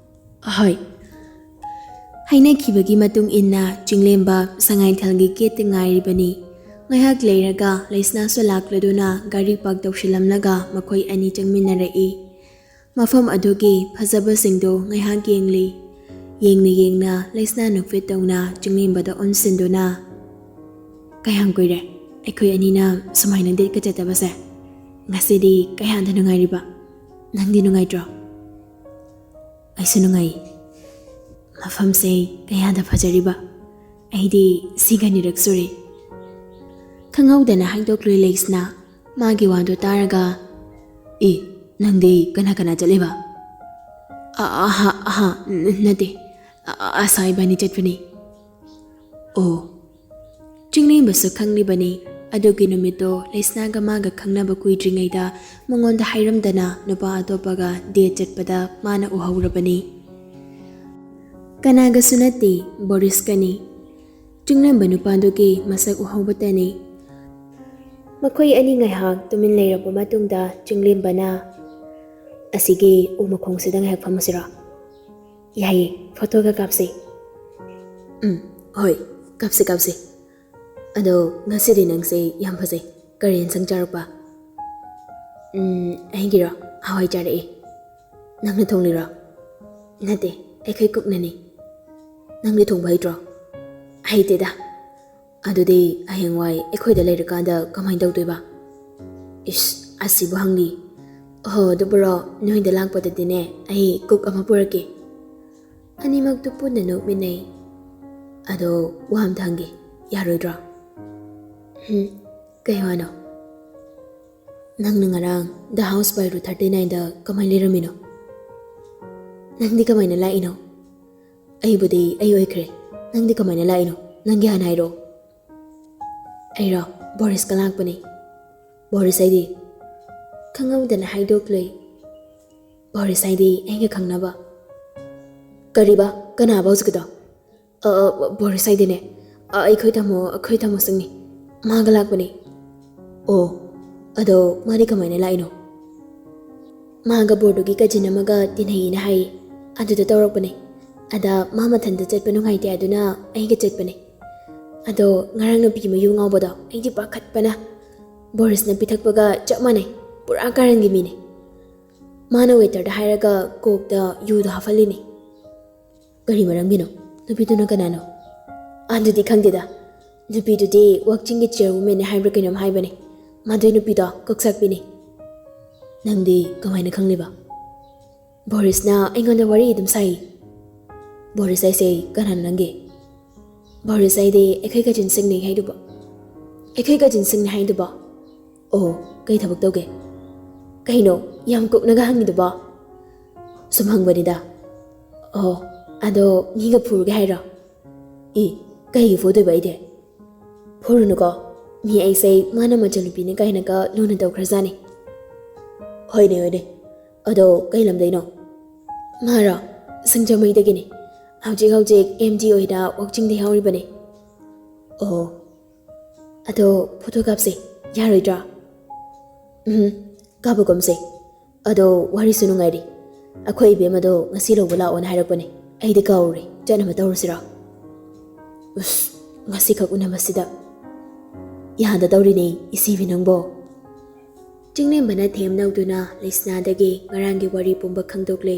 ꯍꯣꯏ꯫ ꯍꯥꯏꯅꯈꯤꯕꯒꯤ ꯃꯇꯨꯡ ꯏꯟꯅ ꯆꯤꯡꯂꯦꯝꯕ ꯁꯉꯥꯏꯊꯦꯜꯒꯤ ꯒꯦꯠꯇ ꯉꯥꯏꯔꯤꯕꯅꯤ꯫ ꯉꯥꯏꯍꯥꯛ ꯂꯩꯔꯒ ꯂꯩꯁꯅꯥꯁꯨ ꯂꯥꯛꯂꯗꯨꯅ ꯒꯥꯔꯤ ꯄꯥꯔꯛ ꯇꯧꯁꯤꯜꯂꯝꯂꯒ ꯃꯈꯣꯏ ꯑꯅꯤ ꯆꯪꯃꯤꯟꯅꯔꯛꯏ꯫ ꯃꯐꯝ ꯑꯗꯨꯒꯤ ꯐꯖꯕꯁꯤꯡꯗꯨ ꯉꯥꯏꯍꯥꯛ ꯌꯦꯡꯂꯤ꯫ ꯌꯦꯡꯅ ꯌꯦꯡꯅ ꯂꯩꯁꯅꯥ ꯅꯣꯛꯐꯦꯠ ꯇꯧꯅ ꯆꯤꯡꯂꯦꯝꯕꯗ ꯑꯣꯟꯁꯤꯟꯗꯨꯅ, "ꯀꯌꯥꯝ ꯀꯨꯏꯔꯦ ꯑꯩꯈꯣꯏ ꯑꯅꯤꯅ ꯁꯨꯃꯥꯏꯅ ꯗꯦꯠꯀ ꯆꯠꯇꯕꯁꯦ? ꯉꯁꯤꯗꯤ ꯀꯌꯥꯗ ꯅꯨꯡꯉꯥꯏꯔꯤꯕ? ꯅꯪꯗꯤ ꯅꯨꯡꯉꯥꯏꯇ꯭ꯔꯣ?" "ꯑꯩꯁꯨ ꯅꯨꯡꯉꯥꯏ꯫ ꯃꯐꯝꯁꯦ ꯀꯌꯥꯗ ꯐꯖꯔꯤꯕ! ꯑꯩꯗꯤ ꯁꯤꯒ ꯑꯅꯤꯔꯛ ꯁꯨꯔꯦ꯫" ꯈꯪꯍꯧꯗꯅ ꯍꯥꯏꯗꯣꯛꯂꯨꯏ ꯂꯩꯁꯅꯥ꯫ ꯃꯥꯒꯤ ꯋꯥꯗꯨ ꯇꯥꯔꯒ, "ꯑꯦ, ꯅꯪꯗꯤ ꯀꯅꯥ ꯀꯅꯥ ꯆꯠꯂꯤꯕ?" "ꯑ-, ꯑꯍꯥ, ꯑꯍꯥ, ꯅ-, ꯅꯠꯇꯦ꯫ ꯑ-, ꯑ-, ꯑꯁꯥ ꯏꯕꯥꯅꯤ ꯆꯠꯄꯅꯤ꯫" ꯑꯣ꯫ ꯆꯤꯡꯂꯦꯝꯕꯁꯨ ꯈꯪꯂꯤꯕꯅꯤ꯫ ꯑꯗꯨꯒꯤ ꯅꯨꯃꯤꯠꯇꯣ ꯂꯩꯁꯅꯥꯒ ꯃꯥꯒ ꯈꯪꯅꯕ ꯀꯨꯏꯗ꯭ꯔꯤꯉꯩꯗ ꯃꯉꯣꯟꯗ ꯍꯥꯏꯔꯝꯗꯅ ꯅꯨꯄꯥ ꯑꯇꯣꯞꯄꯒ ꯗꯦꯠ ꯆꯠꯄꯗ ꯃꯥꯅ ꯎꯍꯧꯔꯕꯅꯤ꯫ ꯀꯅꯥꯒꯁꯨ ꯅꯠꯇꯦ, ꯕꯣꯔꯤꯁꯀꯅꯤ꯫ ꯆꯤꯡꯂꯦꯝꯕ ꯅꯨꯄꯥꯗꯨꯒꯤ ꯃꯁꯛ ꯎꯍꯧꯕꯇꯅꯤ꯫ ꯃꯈꯣꯏ ꯑꯅꯤ ꯉꯥꯏꯍꯥꯛ ꯇꯨꯃꯤꯟ ꯂꯩꯔꯕ ꯃꯇꯨꯡꯗ ꯆꯤꯡꯂꯦꯝꯕꯅ, "ꯑꯁꯤꯒꯤ ꯎ ꯃꯈꯣꯡꯁꯤꯗ ꯉꯥꯏꯍꯥꯛ ꯐꯝꯃꯁꯤꯔꯣ?" "ꯌꯥꯏꯌꯦ, ꯐꯣꯇꯣꯒ ꯀꯥꯞꯁꯤ꯫" "ꯎꯝ, ꯍꯣꯏ, ꯀꯥꯞꯁꯤ, ꯀꯥꯞꯁꯤ꯫ ꯑꯗꯣ ꯉꯁꯤꯗꯤ ꯅꯪꯁꯦ ꯌꯥꯝ ꯐꯖꯩ꯫ ꯀꯔꯤ ꯏꯟꯁꯥꯡ ꯆꯥꯔꯛꯄ?" "ꯎꯝ, ꯑꯩꯒꯤꯔꯣ? ꯍꯋꯥꯏ ꯆꯥꯔꯛꯑꯦ꯫ ꯅꯪꯅ ꯊꯣꯡꯂꯤꯔꯣ?" "ꯅꯠꯇꯦ, ꯑꯩꯈꯣꯏ ꯀꯨꯛꯅꯅꯤ꯫" "ꯅꯪꯗꯤ ꯊꯣꯡꯕ ꯍꯩꯇ꯭ꯔꯣ?" "ꯍꯩꯇꯦꯗ꯫" ꯑꯗꯨꯗꯤ ꯍꯌꯦꯡꯋꯥꯏ ꯑꯩꯈꯣꯏꯗ ꯂꯩꯔꯀꯥꯟꯗ ꯀꯃꯥꯏꯅ ꯇꯧꯗꯣꯏꯕ? ꯏꯁ, ꯑꯁꯤꯕꯨ ꯍꯪꯉꯤ꯫ ꯑꯣꯍꯣ, ꯑꯗꯨꯕꯨꯔꯣ, ꯅꯣꯏꯗ ꯂꯥꯛꯄꯗꯗꯤꯅꯦ, ꯑꯩ ꯀꯨꯛ ꯑꯃ ꯄꯨꯔꯛꯀꯦ꯫ ꯑꯅꯤꯃꯛꯇꯨ ꯄꯨꯟꯅ ꯅꯣꯛꯃꯤꯟꯅꯩ꯫ ꯑꯗꯣ, ꯋꯥ ꯑꯝꯇ ꯍꯪꯒꯦ, ꯌꯥꯔꯣꯏꯗ꯭ꯔꯣ? ꯍꯨꯝ, ꯀꯩ ꯋꯥꯅꯣ? ꯅꯪꯅ ꯉꯔꯥꯡ The House by Route thirty nineꯗ ꯀꯃꯥꯏꯅ ꯂꯩꯔꯝꯃꯤꯅꯣ? ꯅꯪꯗꯤ ꯀꯃꯥꯏꯅ ꯂꯥꯛꯏꯅꯣ? ꯑꯩꯕꯨꯗꯤ ꯑꯩ ꯑꯣꯏꯈ꯭ꯔꯦ꯫ ꯅꯪꯗꯤ ꯀꯃꯥꯏꯅ ꯂꯥꯛꯏꯅꯣ? ꯅꯪꯒꯤ ꯍꯥꯟꯅ ꯍꯥꯏꯔꯛꯑꯣ꯫ ꯑꯩꯔꯣ? ꯕꯣꯔꯤꯁꯀ ꯂꯥꯛꯄꯅꯦ꯫ ꯕꯣꯔꯤꯁ ꯍꯥꯏꯗꯤ? ꯈꯪꯍꯧꯗꯅ ꯍꯥꯏꯗꯣꯛꯂꯨꯏ꯫ ꯕꯣꯔꯤꯁ ꯍꯥꯏꯗꯤ ꯑꯩꯒ ꯈꯪꯅꯕ꯫ ꯀꯔꯤꯕ? ꯀꯅꯥꯕ ꯍꯧꯖꯤꯛꯀꯤꯗꯣ? ꯑ, ꯑ, ꯕꯣꯔꯤꯁ ꯍꯥꯏꯗꯤꯅꯦ, ꯑ, ꯑꯩꯈꯣꯏ ꯇꯥꯃꯣ, ꯑꯩꯈꯣꯏ ꯇꯥꯃꯣꯁꯤꯡꯅꯤ꯫ ꯃꯥꯒ ꯂꯥꯛꯄꯅꯦ꯫ ꯑꯣ, ꯑꯗꯣ ꯃꯥꯗꯤ ꯀꯃꯥꯏꯅ ꯂꯥꯛꯏꯅꯣ? ꯃꯥꯒ ꯕꯣꯔꯗꯨꯒꯤ ꯀꯖꯤꯟ ꯑꯃꯒ ꯇꯤꯟꯅꯩꯅ ꯍꯥꯏꯌꯦ꯫ ꯑꯗꯨꯗ ꯇꯧꯔꯛꯄꯅꯦ꯫ ꯑꯗ ꯃꯥ ꯃꯊꯟꯇ ꯆꯠꯄ ꯅꯨꯡꯉꯥꯏꯇꯦ ꯑꯗꯨꯅ ꯑꯩꯒ ꯆꯠꯄꯅꯦ꯫ ꯑꯗꯣ ꯉꯔꯥꯡ ꯅꯨꯄꯤ ꯃꯌꯨ ꯉꯥꯎꯕꯗꯣ ꯑꯩꯗꯤ ꯄꯥꯈꯠꯄꯅ꯫ ꯕꯣꯔꯤꯁꯅ ꯄꯤꯊꯛꯄꯒ ꯆꯞ ꯃꯥꯟꯅꯩ꯫ ꯄꯨꯔꯥ ꯀꯥꯔꯟꯒꯤ ꯃꯤꯅꯦ꯫ ꯃꯥꯅ ꯋꯦꯇꯔꯗ ꯍꯥꯏꯔꯒ ꯀꯣꯛꯇ ꯌꯨꯗꯣ ꯍꯥꯞꯍꯜꯂꯤꯅꯦ꯫ ꯀꯔꯤ ꯃꯔꯝꯒꯤꯅꯣ? ꯅꯨꯄꯤꯗꯨꯅ ꯀꯅꯥꯅꯣ? ꯑꯗꯨꯗꯤ ꯈꯪꯗꯦꯗ꯫ ꯅꯨꯄꯤꯗꯨꯗꯤ ꯋꯥꯛꯆꯤꯡꯒꯤ ꯆꯤꯌꯔꯋꯨꯃꯦꯟꯅꯦ ꯍꯥꯏꯕ꯭ꯔꯥ ꯀꯩꯅꯣꯝ ꯍꯥꯏꯕꯅꯦ꯫ ꯃꯗꯨꯏ ꯅꯨꯄꯤꯗꯣ ꯀꯣꯛꯁꯥꯛꯄꯤꯅꯦ꯫ ꯅꯪꯗꯤ ꯀꯃꯥꯏꯅ ꯈꯪꯂꯤꯕ? ꯕꯣꯔꯤꯁꯅ ꯑꯩꯉꯣꯟꯗ ꯋꯥꯔꯤ ꯑꯗꯨꯝ ꯁꯥꯏ꯫ ꯕꯣꯔꯤꯁ ꯍꯥꯏꯁꯦ ꯀꯅꯥꯅꯣ ꯅꯪꯒꯤ? ꯕꯣꯔꯤꯁ ꯍꯥꯏꯗꯤ ꯑꯩꯈꯣꯏ ꯀꯖꯤꯟꯁꯤꯡꯅꯤ ꯍꯥꯏꯗꯨꯕꯣ꯫ ꯑꯩꯈꯣꯏ ꯀꯖꯤꯟꯁꯤꯡꯅꯤ ꯍꯥꯏꯗꯨꯕꯣ? ꯑꯣ, ꯀꯩ ꯊꯕꯛ ꯇꯧꯒꯦ? ꯀꯩꯅꯣ, ꯌꯥꯝ ꯀꯨꯞꯅꯒ ꯍꯪꯉꯤꯗꯨꯕꯣ? ꯁꯨꯝ ꯍꯪꯕꯅꯤꯗ꯫ ꯑꯣ, ꯑꯗꯣ ꯃꯤꯒ ꯐꯨꯔꯨꯒꯦ ꯍꯥꯏꯔꯣ? ꯏ, ꯀꯩꯒꯤ ꯐꯨꯗꯣꯏꯕ ꯑꯩꯗꯤ? ꯐꯨꯔꯨꯅꯨꯀꯣ, ꯃꯤ ꯑꯩꯁꯦ ꯃꯥꯅ ꯃꯆꯜꯅꯨꯄꯤꯅꯦ ꯀꯥꯏꯅꯒ ꯂꯨꯅ ꯇꯧꯈ꯭ꯔꯖꯥꯠꯅꯤ꯫ ꯍꯣꯏꯅꯦ, ꯍꯣꯏꯅꯦ, ꯑꯗꯣ ꯀꯩ ꯂꯝꯗꯩꯅꯣ? ꯃꯥꯔꯣ? ꯁꯤꯡꯖꯃꯩꯗꯒꯤꯅꯦ꯫ ꯍꯧꯖꯤꯛ ꯍꯧꯖꯤꯛ ꯑꯦꯝ ꯗꯤ ꯑꯣꯏꯅ ꯋꯥꯛꯆꯤꯡꯗ ꯌꯥꯎꯔꯤꯕꯅꯦ꯫ ꯑꯣ, ꯑꯗꯣ ꯐꯣꯇꯣ ꯀꯥꯞꯁꯦ, ꯌꯥꯔꯣꯏꯗ꯭ꯔꯥ? ꯎꯝ, ꯀꯥꯞꯄꯒꯨꯝꯁꯦ꯫ ꯑꯗꯣ ꯋꯥꯔꯤꯁꯨ ꯅꯨꯡꯉꯥꯏꯔꯤ꯫ ꯑꯩꯈꯣꯏ ꯏꯕꯦꯝꯃꯗꯣ ꯉꯁꯤ ꯂꯧꯕ ꯂꯥꯛꯑꯣꯅ ꯍꯥꯏꯔꯛꯄꯅꯦ꯫ ꯑꯩꯗꯤ ꯀꯥꯎꯔꯨꯔꯦ꯫ ꯆꯠꯅꯕ ꯇꯧꯔꯁꯤꯔꯣ? ꯎꯁ, ꯉꯁꯤꯈꯛ ꯎꯅꯕꯁꯤꯗ꯫ ꯌꯥꯗ ꯇꯧꯔꯤꯅꯦ, ꯏꯆꯦꯕꯤ ꯅꯪꯕꯣ꯫ ꯆꯤꯡꯂꯦꯝꯕꯅ ꯊꯦꯝ ꯅꯧꯗꯨꯅ ꯂꯩꯁꯅꯥꯗꯒꯤ ꯉꯔꯥꯡꯒꯤ ꯋꯥꯔꯤ ꯄꯨꯝꯕ ꯈꯪꯗꯣꯛꯂꯦ꯫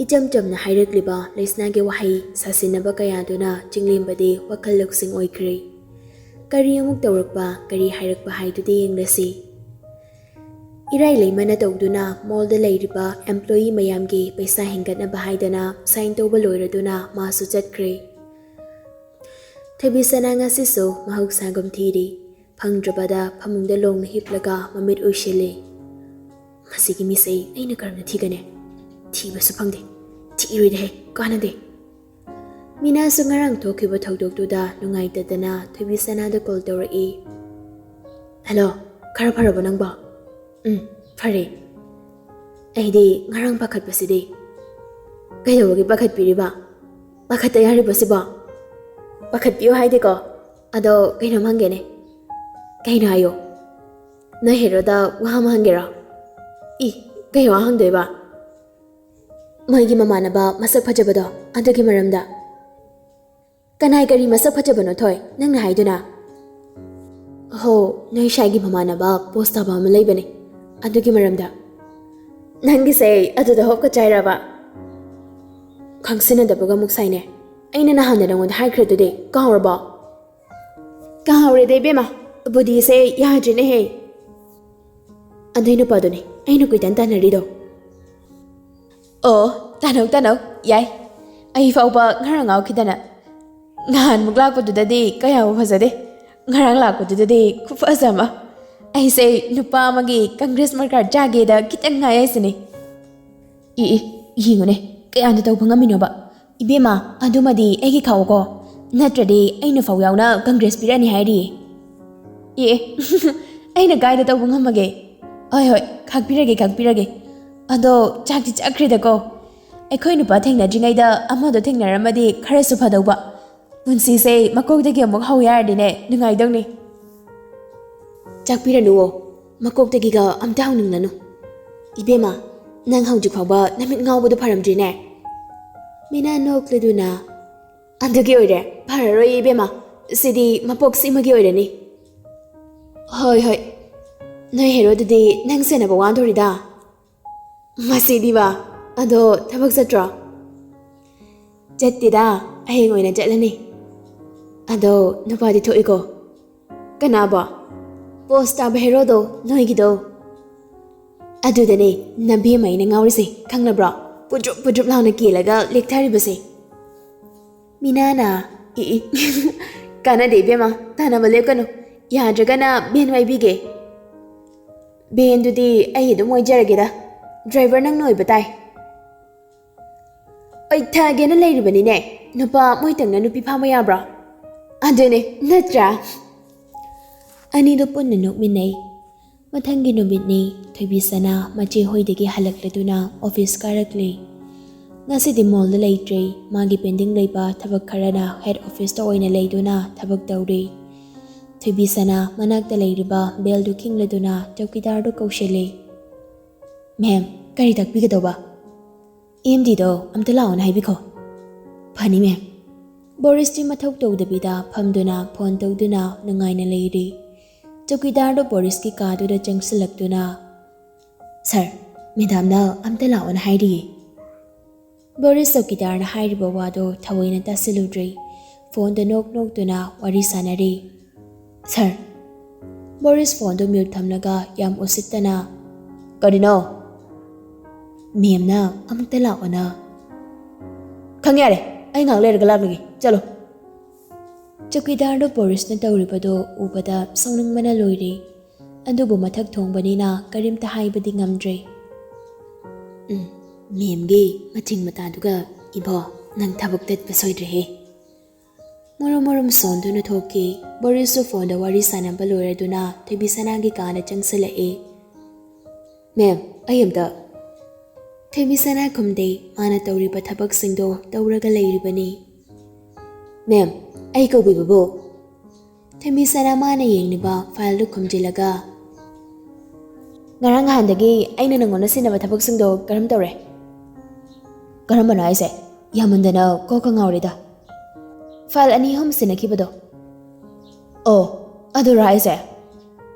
ꯏꯆꯝ ꯆꯝꯅ ꯍꯥꯏꯔꯛꯂꯤꯕ ꯂꯩꯁꯅꯥꯒꯤ ꯋꯥꯍꯩ ꯁꯥꯁꯤꯟꯅꯕ ꯀꯌꯥꯗꯨꯅ ꯆꯤꯡꯂꯦꯝꯕꯗꯤ ꯋꯥꯈꯜ ꯂꯧꯁꯤꯡ ꯑꯣꯏꯈ꯭ꯔꯦ꯫ ꯀꯔꯤ ꯑꯃꯨꯛ ꯇꯧꯔꯛꯄ, ꯀꯔꯤ ꯍꯥꯏꯔꯛꯄ ꯍꯥꯏꯗꯨꯗꯤ ꯌꯦꯡꯂꯁꯤ꯫ ꯏꯔꯥꯏ ꯂꯩꯃꯅ ꯇꯧꯗꯨꯅ ꯃꯣꯜꯗ ꯂꯩꯔꯤꯕ ꯑꯦꯝꯄ꯭ꯂꯣꯌꯤ ꯃꯌꯥꯝꯒꯤ ꯄꯩꯁꯥ ꯍꯦꯟꯒꯠꯅꯕ ꯍꯥꯏꯗꯅ ꯁꯥꯏꯟ ꯇꯧꯕ ꯂꯣꯏꯔꯗꯨꯅ ꯃꯥꯁꯨ ꯆꯠꯈ꯭ꯔꯦ꯫ ꯊꯣꯏꯕꯤꯁꯅꯥ ꯉꯁꯤꯁꯨ ꯃꯍꯧꯁꯥꯒꯨꯝ ꯊꯤꯔꯤ꯫ ꯐꯪꯗ꯭ꯔꯕꯗ ꯐꯃꯨꯡꯗ ꯂꯣꯡꯅ ꯍꯤꯞꯂꯒ ꯃꯃꯤꯠ ꯎꯏꯁꯤꯜꯂꯤ꯫ "ꯃꯁꯤꯒꯤ ꯃꯤꯁꯦ ꯑꯩꯅ ꯀꯔꯝꯅ ꯊꯤꯒꯅꯤ? ꯊꯤꯕꯁꯨ ꯐꯪꯗꯦ꯫ ꯊꯤꯔꯣꯏꯗꯍꯦ, ꯀꯥꯟꯅꯗꯦ꯫" ꯃꯤꯅꯥꯁꯨ ꯉꯔꯥꯡ ꯊꯣꯛꯈꯤꯕ ꯊꯧꯗꯣꯛꯇꯨꯗ ꯅꯨꯡꯉꯥꯏꯇꯗꯅ ꯊꯣꯏꯕꯤꯁꯅꯥꯗ ꯀꯣꯜ ꯇꯧꯔꯛꯏ꯫ "ꯍꯜꯂꯣ, ꯈꯔ ꯐꯔꯕꯣ ꯅꯪꯕꯣ?" "ꯎꯝ, ꯐꯔꯦ꯫ ꯑꯩꯗꯤ ꯉꯔꯥꯡ ꯄꯥꯈꯠꯄꯁꯤꯗꯤ꯫" "ꯀꯩꯗꯧꯕꯒꯤ ꯄꯥꯈꯠꯄꯤꯔꯤꯕ? ꯄꯥꯈꯠꯇ ꯌꯥꯔꯤꯕꯣ ꯁꯤꯕꯣ? ꯄꯥꯈꯠꯄꯤꯌꯨ ꯍꯥꯏꯗꯦꯀꯣ꯫ ꯑꯗꯣ ꯀꯩꯅꯣꯝ ꯍꯪꯒꯦꯅꯦ꯫" "ꯀꯩꯅꯣ ꯍꯥꯏꯌꯣ꯫" "ꯅꯣꯏ ꯍꯦꯔꯣꯗ ꯋꯥ ꯑꯃ ꯍꯪꯒꯦꯔꯣ?" "ꯏ, ꯀꯩ ꯋꯥ ꯍꯪꯗꯣꯏꯕ?" "ꯃꯣꯏꯒꯤ ꯃꯃꯥꯟꯅꯕ ꯃꯁꯛ ꯐꯖꯕꯗꯣ, ꯑꯗꯨꯒꯤ ꯃꯔꯝꯗ꯫" "ꯀꯅꯥꯏ ꯀꯔꯤ ꯃꯁꯛ ꯐꯖꯕꯅꯣ ꯊꯣꯏ, ꯅꯪꯅ ꯍꯥꯏꯗꯨꯅ?" "ꯍꯣ, ꯅꯣꯏ ꯁꯥꯏꯒꯤ ꯃꯃꯥꯟꯅꯕ ꯄꯣꯁ ꯇꯥꯕ ꯑꯃ ꯂꯩꯕꯅꯦ, ꯑꯗꯨꯒꯤ ꯃꯔꯝꯗ꯫" "ꯅꯪꯒꯤꯁꯦ ꯑꯗꯨꯗ ꯍꯣꯞꯀ ꯆꯥꯏꯔꯕ?" "ꯈꯪꯁꯤꯟꯅꯗꯕꯒ ꯑꯃꯨꯛ ꯁꯥꯏꯅꯦ꯫ ꯑꯩꯅ ꯅꯍꯥꯟꯅ ꯅꯉꯣꯟꯗ ꯍꯥꯏꯈ꯭ꯔꯗꯨꯗꯤ, ꯀꯥꯎꯔꯕꯣ?" "ꯀꯥꯎꯔꯦꯗ ꯏꯕꯦꯝꯃ, ꯕꯨꯙꯤꯁꯦ ꯌꯥꯗ꯭ꯔꯦꯅꯦꯍꯦ꯫" "ꯑꯗꯨꯏ ꯅꯨꯄꯥꯗꯨꯅꯦ ꯑꯩꯅ ꯀꯣꯏꯇꯥꯟ ꯇꯥꯟꯅꯔꯤꯗꯣ꯫" "ꯑꯣ, ꯇꯥꯟꯅꯧ ꯇꯥꯟꯅꯧ, ꯌꯥꯏ꯫ ꯑꯩ ꯐꯥꯎꯕ ꯉꯔꯥꯡ ꯉꯥꯎꯈꯤꯗꯅ꯫ ꯅꯍꯥꯟꯃꯨꯛ ꯂꯥꯛꯄꯗꯨꯗꯗꯤ ꯀꯌꯥꯕꯨ ꯐꯖꯗꯦ꯫ ꯉꯔꯥꯡ ꯂꯥꯛꯄꯗꯨꯗꯗꯤ ꯈꯨꯐꯖ ꯑꯃ꯫ ꯑꯩꯁꯦ ꯅꯨꯄꯥ ꯑꯃꯒꯤ ꯀꯪꯒ꯭ꯔꯦꯁ ꯃꯔꯀꯥꯔ ꯆꯥꯒꯦꯗ ꯈꯤꯇꯪ ꯉꯥꯏ ꯍꯥꯏꯁꯤꯅꯤ꯫" "ꯏ ꯏ, ꯌꯦꯡꯉꯨꯅꯦ, ꯀꯌꯥꯅ ꯇꯧꯕ ꯉꯝꯃꯤꯅꯣꯕ? ꯏꯕꯦꯝꯃ, ꯑꯗꯨꯃꯗꯤ ꯑꯩꯒꯤ ꯈꯥꯛꯑꯣꯀꯣ, ꯅꯠꯇ꯭ꯔꯗꯤ ꯑꯩꯅ ꯐꯥꯎ ꯌꯥꯎꯅ ꯀꯪꯒ꯭ꯔꯦꯁ ꯄꯤꯔꯛꯑꯅꯤ ꯍꯥꯏꯔꯤꯌꯦ꯫" "ꯑꯦ, ꯑꯩꯅ ꯀꯥꯏꯗ ꯇꯧꯕ ꯉꯝꯃꯒꯦ? ꯍꯣꯏ ꯍꯣꯏ, ꯈꯥꯛꯄꯤꯔꯒꯦ, ꯈꯥꯛꯄꯤꯔꯒꯦ꯫ ꯑꯗꯣ ꯆꯥꯛꯇꯤ ꯆꯥꯛꯈ꯭ꯔꯦꯗꯀꯣ꯫ ꯑꯩꯈꯣꯏ ꯅꯨꯄꯥ ꯊꯦꯡꯅꯗ꯭ꯔꯤꯉꯩꯗ ꯑꯃꯗꯣ ꯊꯦꯡꯅꯔꯝꯃꯗꯤ ꯈꯔꯁꯨ ꯐꯗꯧꯕ꯫ ꯄꯨꯟꯁꯤꯁꯦ ꯃꯀꯣꯛꯇꯒꯤ ꯑꯃꯨꯛ ꯍꯧ ꯌꯥꯔꯗꯤꯅꯦ, ꯅꯨꯡꯉꯥꯏꯗꯧꯅꯤ꯫" "ꯆꯥꯛꯄꯤꯔꯅꯨꯋꯣ, ꯃꯀꯣꯛꯇꯒꯤꯒ ꯑꯝꯇ ꯍꯧꯅꯤꯡꯂꯅꯨ꯫ ꯏꯕꯦꯝꯃ, ꯅꯪ ꯍꯧꯖꯤꯛ ꯐꯥꯎꯕ ꯅꯃꯤꯠ ꯉꯥꯎꯕꯗꯣ ꯐꯔꯝꯗ꯭ꯔꯤꯅꯦ꯫" ꯃꯤꯅꯥ ꯅꯣꯛꯂꯗꯨꯅ, "ꯑꯗꯨꯒꯤ ꯑꯣꯏꯔꯦ, ꯐꯔꯔꯣꯏ ꯏꯕꯦꯝꯃ, ꯁꯤꯗꯤ ꯃꯄꯣꯛ ꯁꯤꯃꯒꯤ ꯑꯣꯏꯔꯅꯤ꯫" "ꯍꯣꯏ ꯍꯣꯏ, ꯅꯣꯏ ꯍꯦꯔꯣꯗꯨꯗꯤ ꯅꯪ ꯁꯦꯟꯅꯕ ꯋꯥꯗꯣꯔꯤꯗ꯫" "ꯃꯁꯤꯗꯤꯕ, ꯑꯗꯣ ꯊꯕꯛ ꯆꯠꯇ꯭ꯔꯣ?" "ꯆꯠꯇꯦꯗ, ꯍꯌꯦꯡ ꯑꯣꯏꯅ ꯆꯠꯂꯅꯤ꯫ ꯑꯗꯣ ꯅꯨꯄꯥꯗꯤ ꯊꯣꯛꯏꯀꯣ?" ꯀꯅꯥꯕꯣ? ꯄꯣꯁ ꯇꯥꯕ ꯍꯦꯔꯣꯗꯣ, ꯅꯣꯏꯒꯤꯗꯣ꯫ ꯑꯗꯨꯗꯅꯦ ꯅꯕꯦꯝꯃ ꯑꯩꯅ ꯉꯥꯎꯔꯤꯁꯦ, ꯈꯪꯂꯕ꯭ꯔꯣ? ꯄꯨꯗ꯭ꯔꯨꯞ ꯄꯨꯗ꯭ꯔꯨꯞ ꯂꯥꯎꯅ ꯀꯦꯜꯂꯒ ꯂꯦꯛꯊꯔꯤꯕꯁꯦ꯫ ꯃꯤꯅꯥꯅ, "ꯏ, ꯏ, ꯀꯥꯟꯅꯗꯦ ꯏꯕꯦꯝꯃ, ꯇꯥꯟꯅꯕ ꯂꯦꯞꯀꯅꯨ꯫ ꯌꯥꯗ꯭ꯔꯒꯅ ꯚꯦꯟ ꯋꯥꯏꯕꯤꯒꯦ꯫ ꯚꯦꯟꯗꯨꯗꯤ ꯑꯩ ꯑꯗꯨꯝ ꯋꯥꯏꯖꯔꯒꯦꯗ꯫ ꯗ꯭ꯔꯥꯏꯚꯔ ꯅꯪꯅ ꯑꯣꯏꯕ ꯇꯥꯏ꯫" ꯑꯣꯏꯊꯒꯦꯅ ꯂꯩꯔꯤꯕꯅꯤꯅꯦ꯫ ꯅꯨꯄꯥ ꯃꯣꯏꯇꯪꯅ ꯅꯨꯄꯤ ꯐꯥꯕ ꯌꯥꯕ꯭ꯔꯣ? ꯑꯗꯨꯅꯦ, ꯅꯠꯇ꯭ꯔꯥ? ꯑꯅꯤꯗꯨ ꯄꯨꯟꯅ ꯅꯣꯛꯃꯤꯟꯅꯩ꯫ ꯃꯊꯪꯒꯤ ꯅꯨꯃꯤꯠꯅꯤ꯫ ꯊꯣꯏꯕꯤꯁꯅꯥ ꯃꯆꯦ ꯍꯣꯏꯗꯒꯤ ꯍꯜꯂꯛꯂꯗꯨꯅ ꯑꯣꯐꯤꯁ ꯀꯥꯔꯛꯂꯦ꯫ ꯉꯁꯤꯗꯤ ꯃꯣꯜꯗ ꯂꯩꯇ꯭ꯔꯦ꯫ ꯃꯥꯒꯤ ꯄꯦꯟꯗꯤꯡ ꯂꯩꯕ ꯊꯕꯛ ꯈꯔꯅ ꯍꯦꯗ ꯑꯣꯐꯤꯁꯇ ꯑꯣꯏꯅ ꯂꯩꯗꯨꯅ ꯊꯕꯛ ꯇꯧꯔꯤ꯫ ꯊꯣꯏꯕꯤꯁꯅꯥ ꯃꯅꯥꯛꯇ ꯂꯩꯔꯤꯕ ꯕꯦꯜꯗꯨ ꯈꯤꯡꯂꯗꯨꯅ ꯆꯧꯀꯤꯗꯥꯔꯗꯨ ꯀꯧꯁꯤꯜꯂꯤ꯫ "ꯃꯦꯝ, ꯀꯔꯤ ꯇꯥꯛꯄꯤꯒꯗꯧꯕ?" "ꯑꯦꯝ ꯗꯤꯗꯣ ꯑꯝꯇ ꯂꯥꯛꯑꯣꯅ ꯍꯥꯏꯕꯤꯈꯣ꯫" "ꯐꯅꯤ, ꯃꯦꯝ꯫" ꯕꯣꯔꯤꯁꯇꯤ ꯃꯊꯧ ꯇꯧꯗꯕꯤꯗ ꯐꯝꯗꯨꯅ ꯐꯣꯟ ꯇꯧꯗꯨꯅ ꯅꯨꯡꯉꯥꯏꯅ ꯂꯩꯔꯤ꯫ ꯆꯧꯀꯤꯗꯥꯔꯗꯣ ꯕꯣꯔꯤꯁꯀꯤ ꯀꯥꯗꯨꯗ ꯆꯪꯁꯤꯜꯂꯛꯇꯨꯅ, "ꯁꯥꯔ, ꯃꯦꯗꯥꯝꯅ ꯑꯝꯇ ꯂꯥꯛꯑꯣꯅ ꯍꯥꯏꯔꯤꯌꯦ꯫" ꯕꯣꯔꯤꯁ ꯆꯧꯀꯤꯗꯥꯔꯅ ꯍꯥꯏꯔꯤꯕ ꯋꯥꯗꯣ ꯊꯑꯣꯏꯅ ꯇꯥꯁꯤꯜꯂꯨꯗ꯭ꯔꯦ꯫ ꯐꯣꯟꯗ ꯅꯣꯛ ꯅꯣꯛꯇꯨꯅ ꯋꯥꯔꯤ ꯁꯥꯟꯅꯔꯤ꯫ "ꯁꯥꯔ꯫" ꯕꯣꯔꯤꯁ ꯐꯣꯟꯗꯨ ꯃ꯭ꯌꯨꯠ ꯊꯝꯂꯒ ꯌꯥꯝ ꯎꯁꯤꯠꯇꯅ, "ꯀꯔꯤꯅꯣ?" "ꯃꯦꯝꯅ ꯑꯃꯨꯛꯇ ꯂꯥꯛꯑꯣꯅ꯫" "ꯈꯪ ꯌꯥꯔꯦ, ꯑꯩ ꯉꯥꯏꯍꯥꯛ ꯂꯩꯔꯒ ꯂꯥꯛꯂꯒꯦ, ꯆꯠꯂꯣ꯫" ꯆꯧꯀꯤꯗꯥꯔꯗꯨ ꯕꯣꯔꯤꯁꯅ ꯇꯧꯔꯤꯕꯗꯨ ꯎꯕꯗ ꯁꯥꯎꯅꯤꯡꯕꯅ ꯂꯣꯏꯔꯦ꯫ ꯑꯗꯨꯕꯨ ꯃꯊꯛ ꯊꯣꯡꯕꯅꯤꯅ ꯀꯔꯤꯝꯇ ꯍꯥꯏꯕꯗꯤ ꯉꯝꯗ꯭ꯔꯦ꯫ "ꯎꯝ, ꯃꯦꯝꯒꯤ ꯃꯆꯤꯡ ꯃꯇꯥꯗꯨꯒ ꯏꯕꯣ, ꯅꯪ ꯊꯕꯛ ꯇꯠꯄ ꯁꯣꯏꯗ꯭ꯔꯦꯍꯦ꯫" ꯃꯔꯨꯝ ꯃꯔꯨꯝ ꯁꯣꯟꯗꯨꯅ ꯊꯣꯛꯈꯤ꯫ ꯕꯣꯔꯤꯁꯁꯨ ꯐꯣꯟꯗ ꯋꯥꯔꯤ ꯁꯥꯟꯅꯕ ꯂꯣꯏꯔꯗꯨꯅ ꯊꯣꯏꯕꯤꯁꯅꯥꯒꯤ ꯀꯥꯗ ꯆꯪꯁꯤꯜꯂꯛꯏ꯫ "ꯃꯦꯝ, ꯑꯩ ꯑꯝꯇ꯫" ꯊꯣꯏꯕꯤꯁꯅꯥ ꯈꯨꯝꯗꯦ꯫ ꯃꯥꯅ ꯇꯧꯔꯤꯕ ꯊꯕꯛꯁꯤꯡꯗꯣ ꯇꯧꯔꯒ ꯂꯩꯔꯤꯕꯅꯤ꯫ "ꯃꯦꯝ, ꯑꯩ ꯀꯧꯕꯤꯕꯕꯨ?" ꯊꯣꯏꯕꯤꯁꯅꯥ ꯃꯥꯅ ꯌꯦꯡꯂꯤꯕ ꯐꯥꯏꯜꯗꯨ ꯈꯨꯝꯖꯤꯜꯂꯒ, "ꯉꯔꯥꯡ ꯅꯍꯥꯟꯗꯒꯤ ꯑꯩꯅ ꯅꯪꯉꯣꯟꯗ ꯁꯤꯟꯅꯕ ꯊꯕꯛꯁꯤꯡꯗꯣ ꯀꯔꯝ ꯇꯧꯔꯦ?" "ꯀꯔꯝꯕꯅꯣ ꯍꯥꯏꯁꯦ? ꯌꯥꯝꯃꯟꯗꯅ ꯀꯣꯛꯀ ꯉꯥꯎꯔꯦꯗ꯫" "ꯐꯥꯏꯜ ꯑꯅꯤ ꯑꯍꯨꯝ ꯁꯤꯟꯅꯈꯤꯕꯗꯣ꯫" "ꯑꯣ, ꯑꯗꯨꯔꯣ ꯍꯥꯏꯁꯦ?"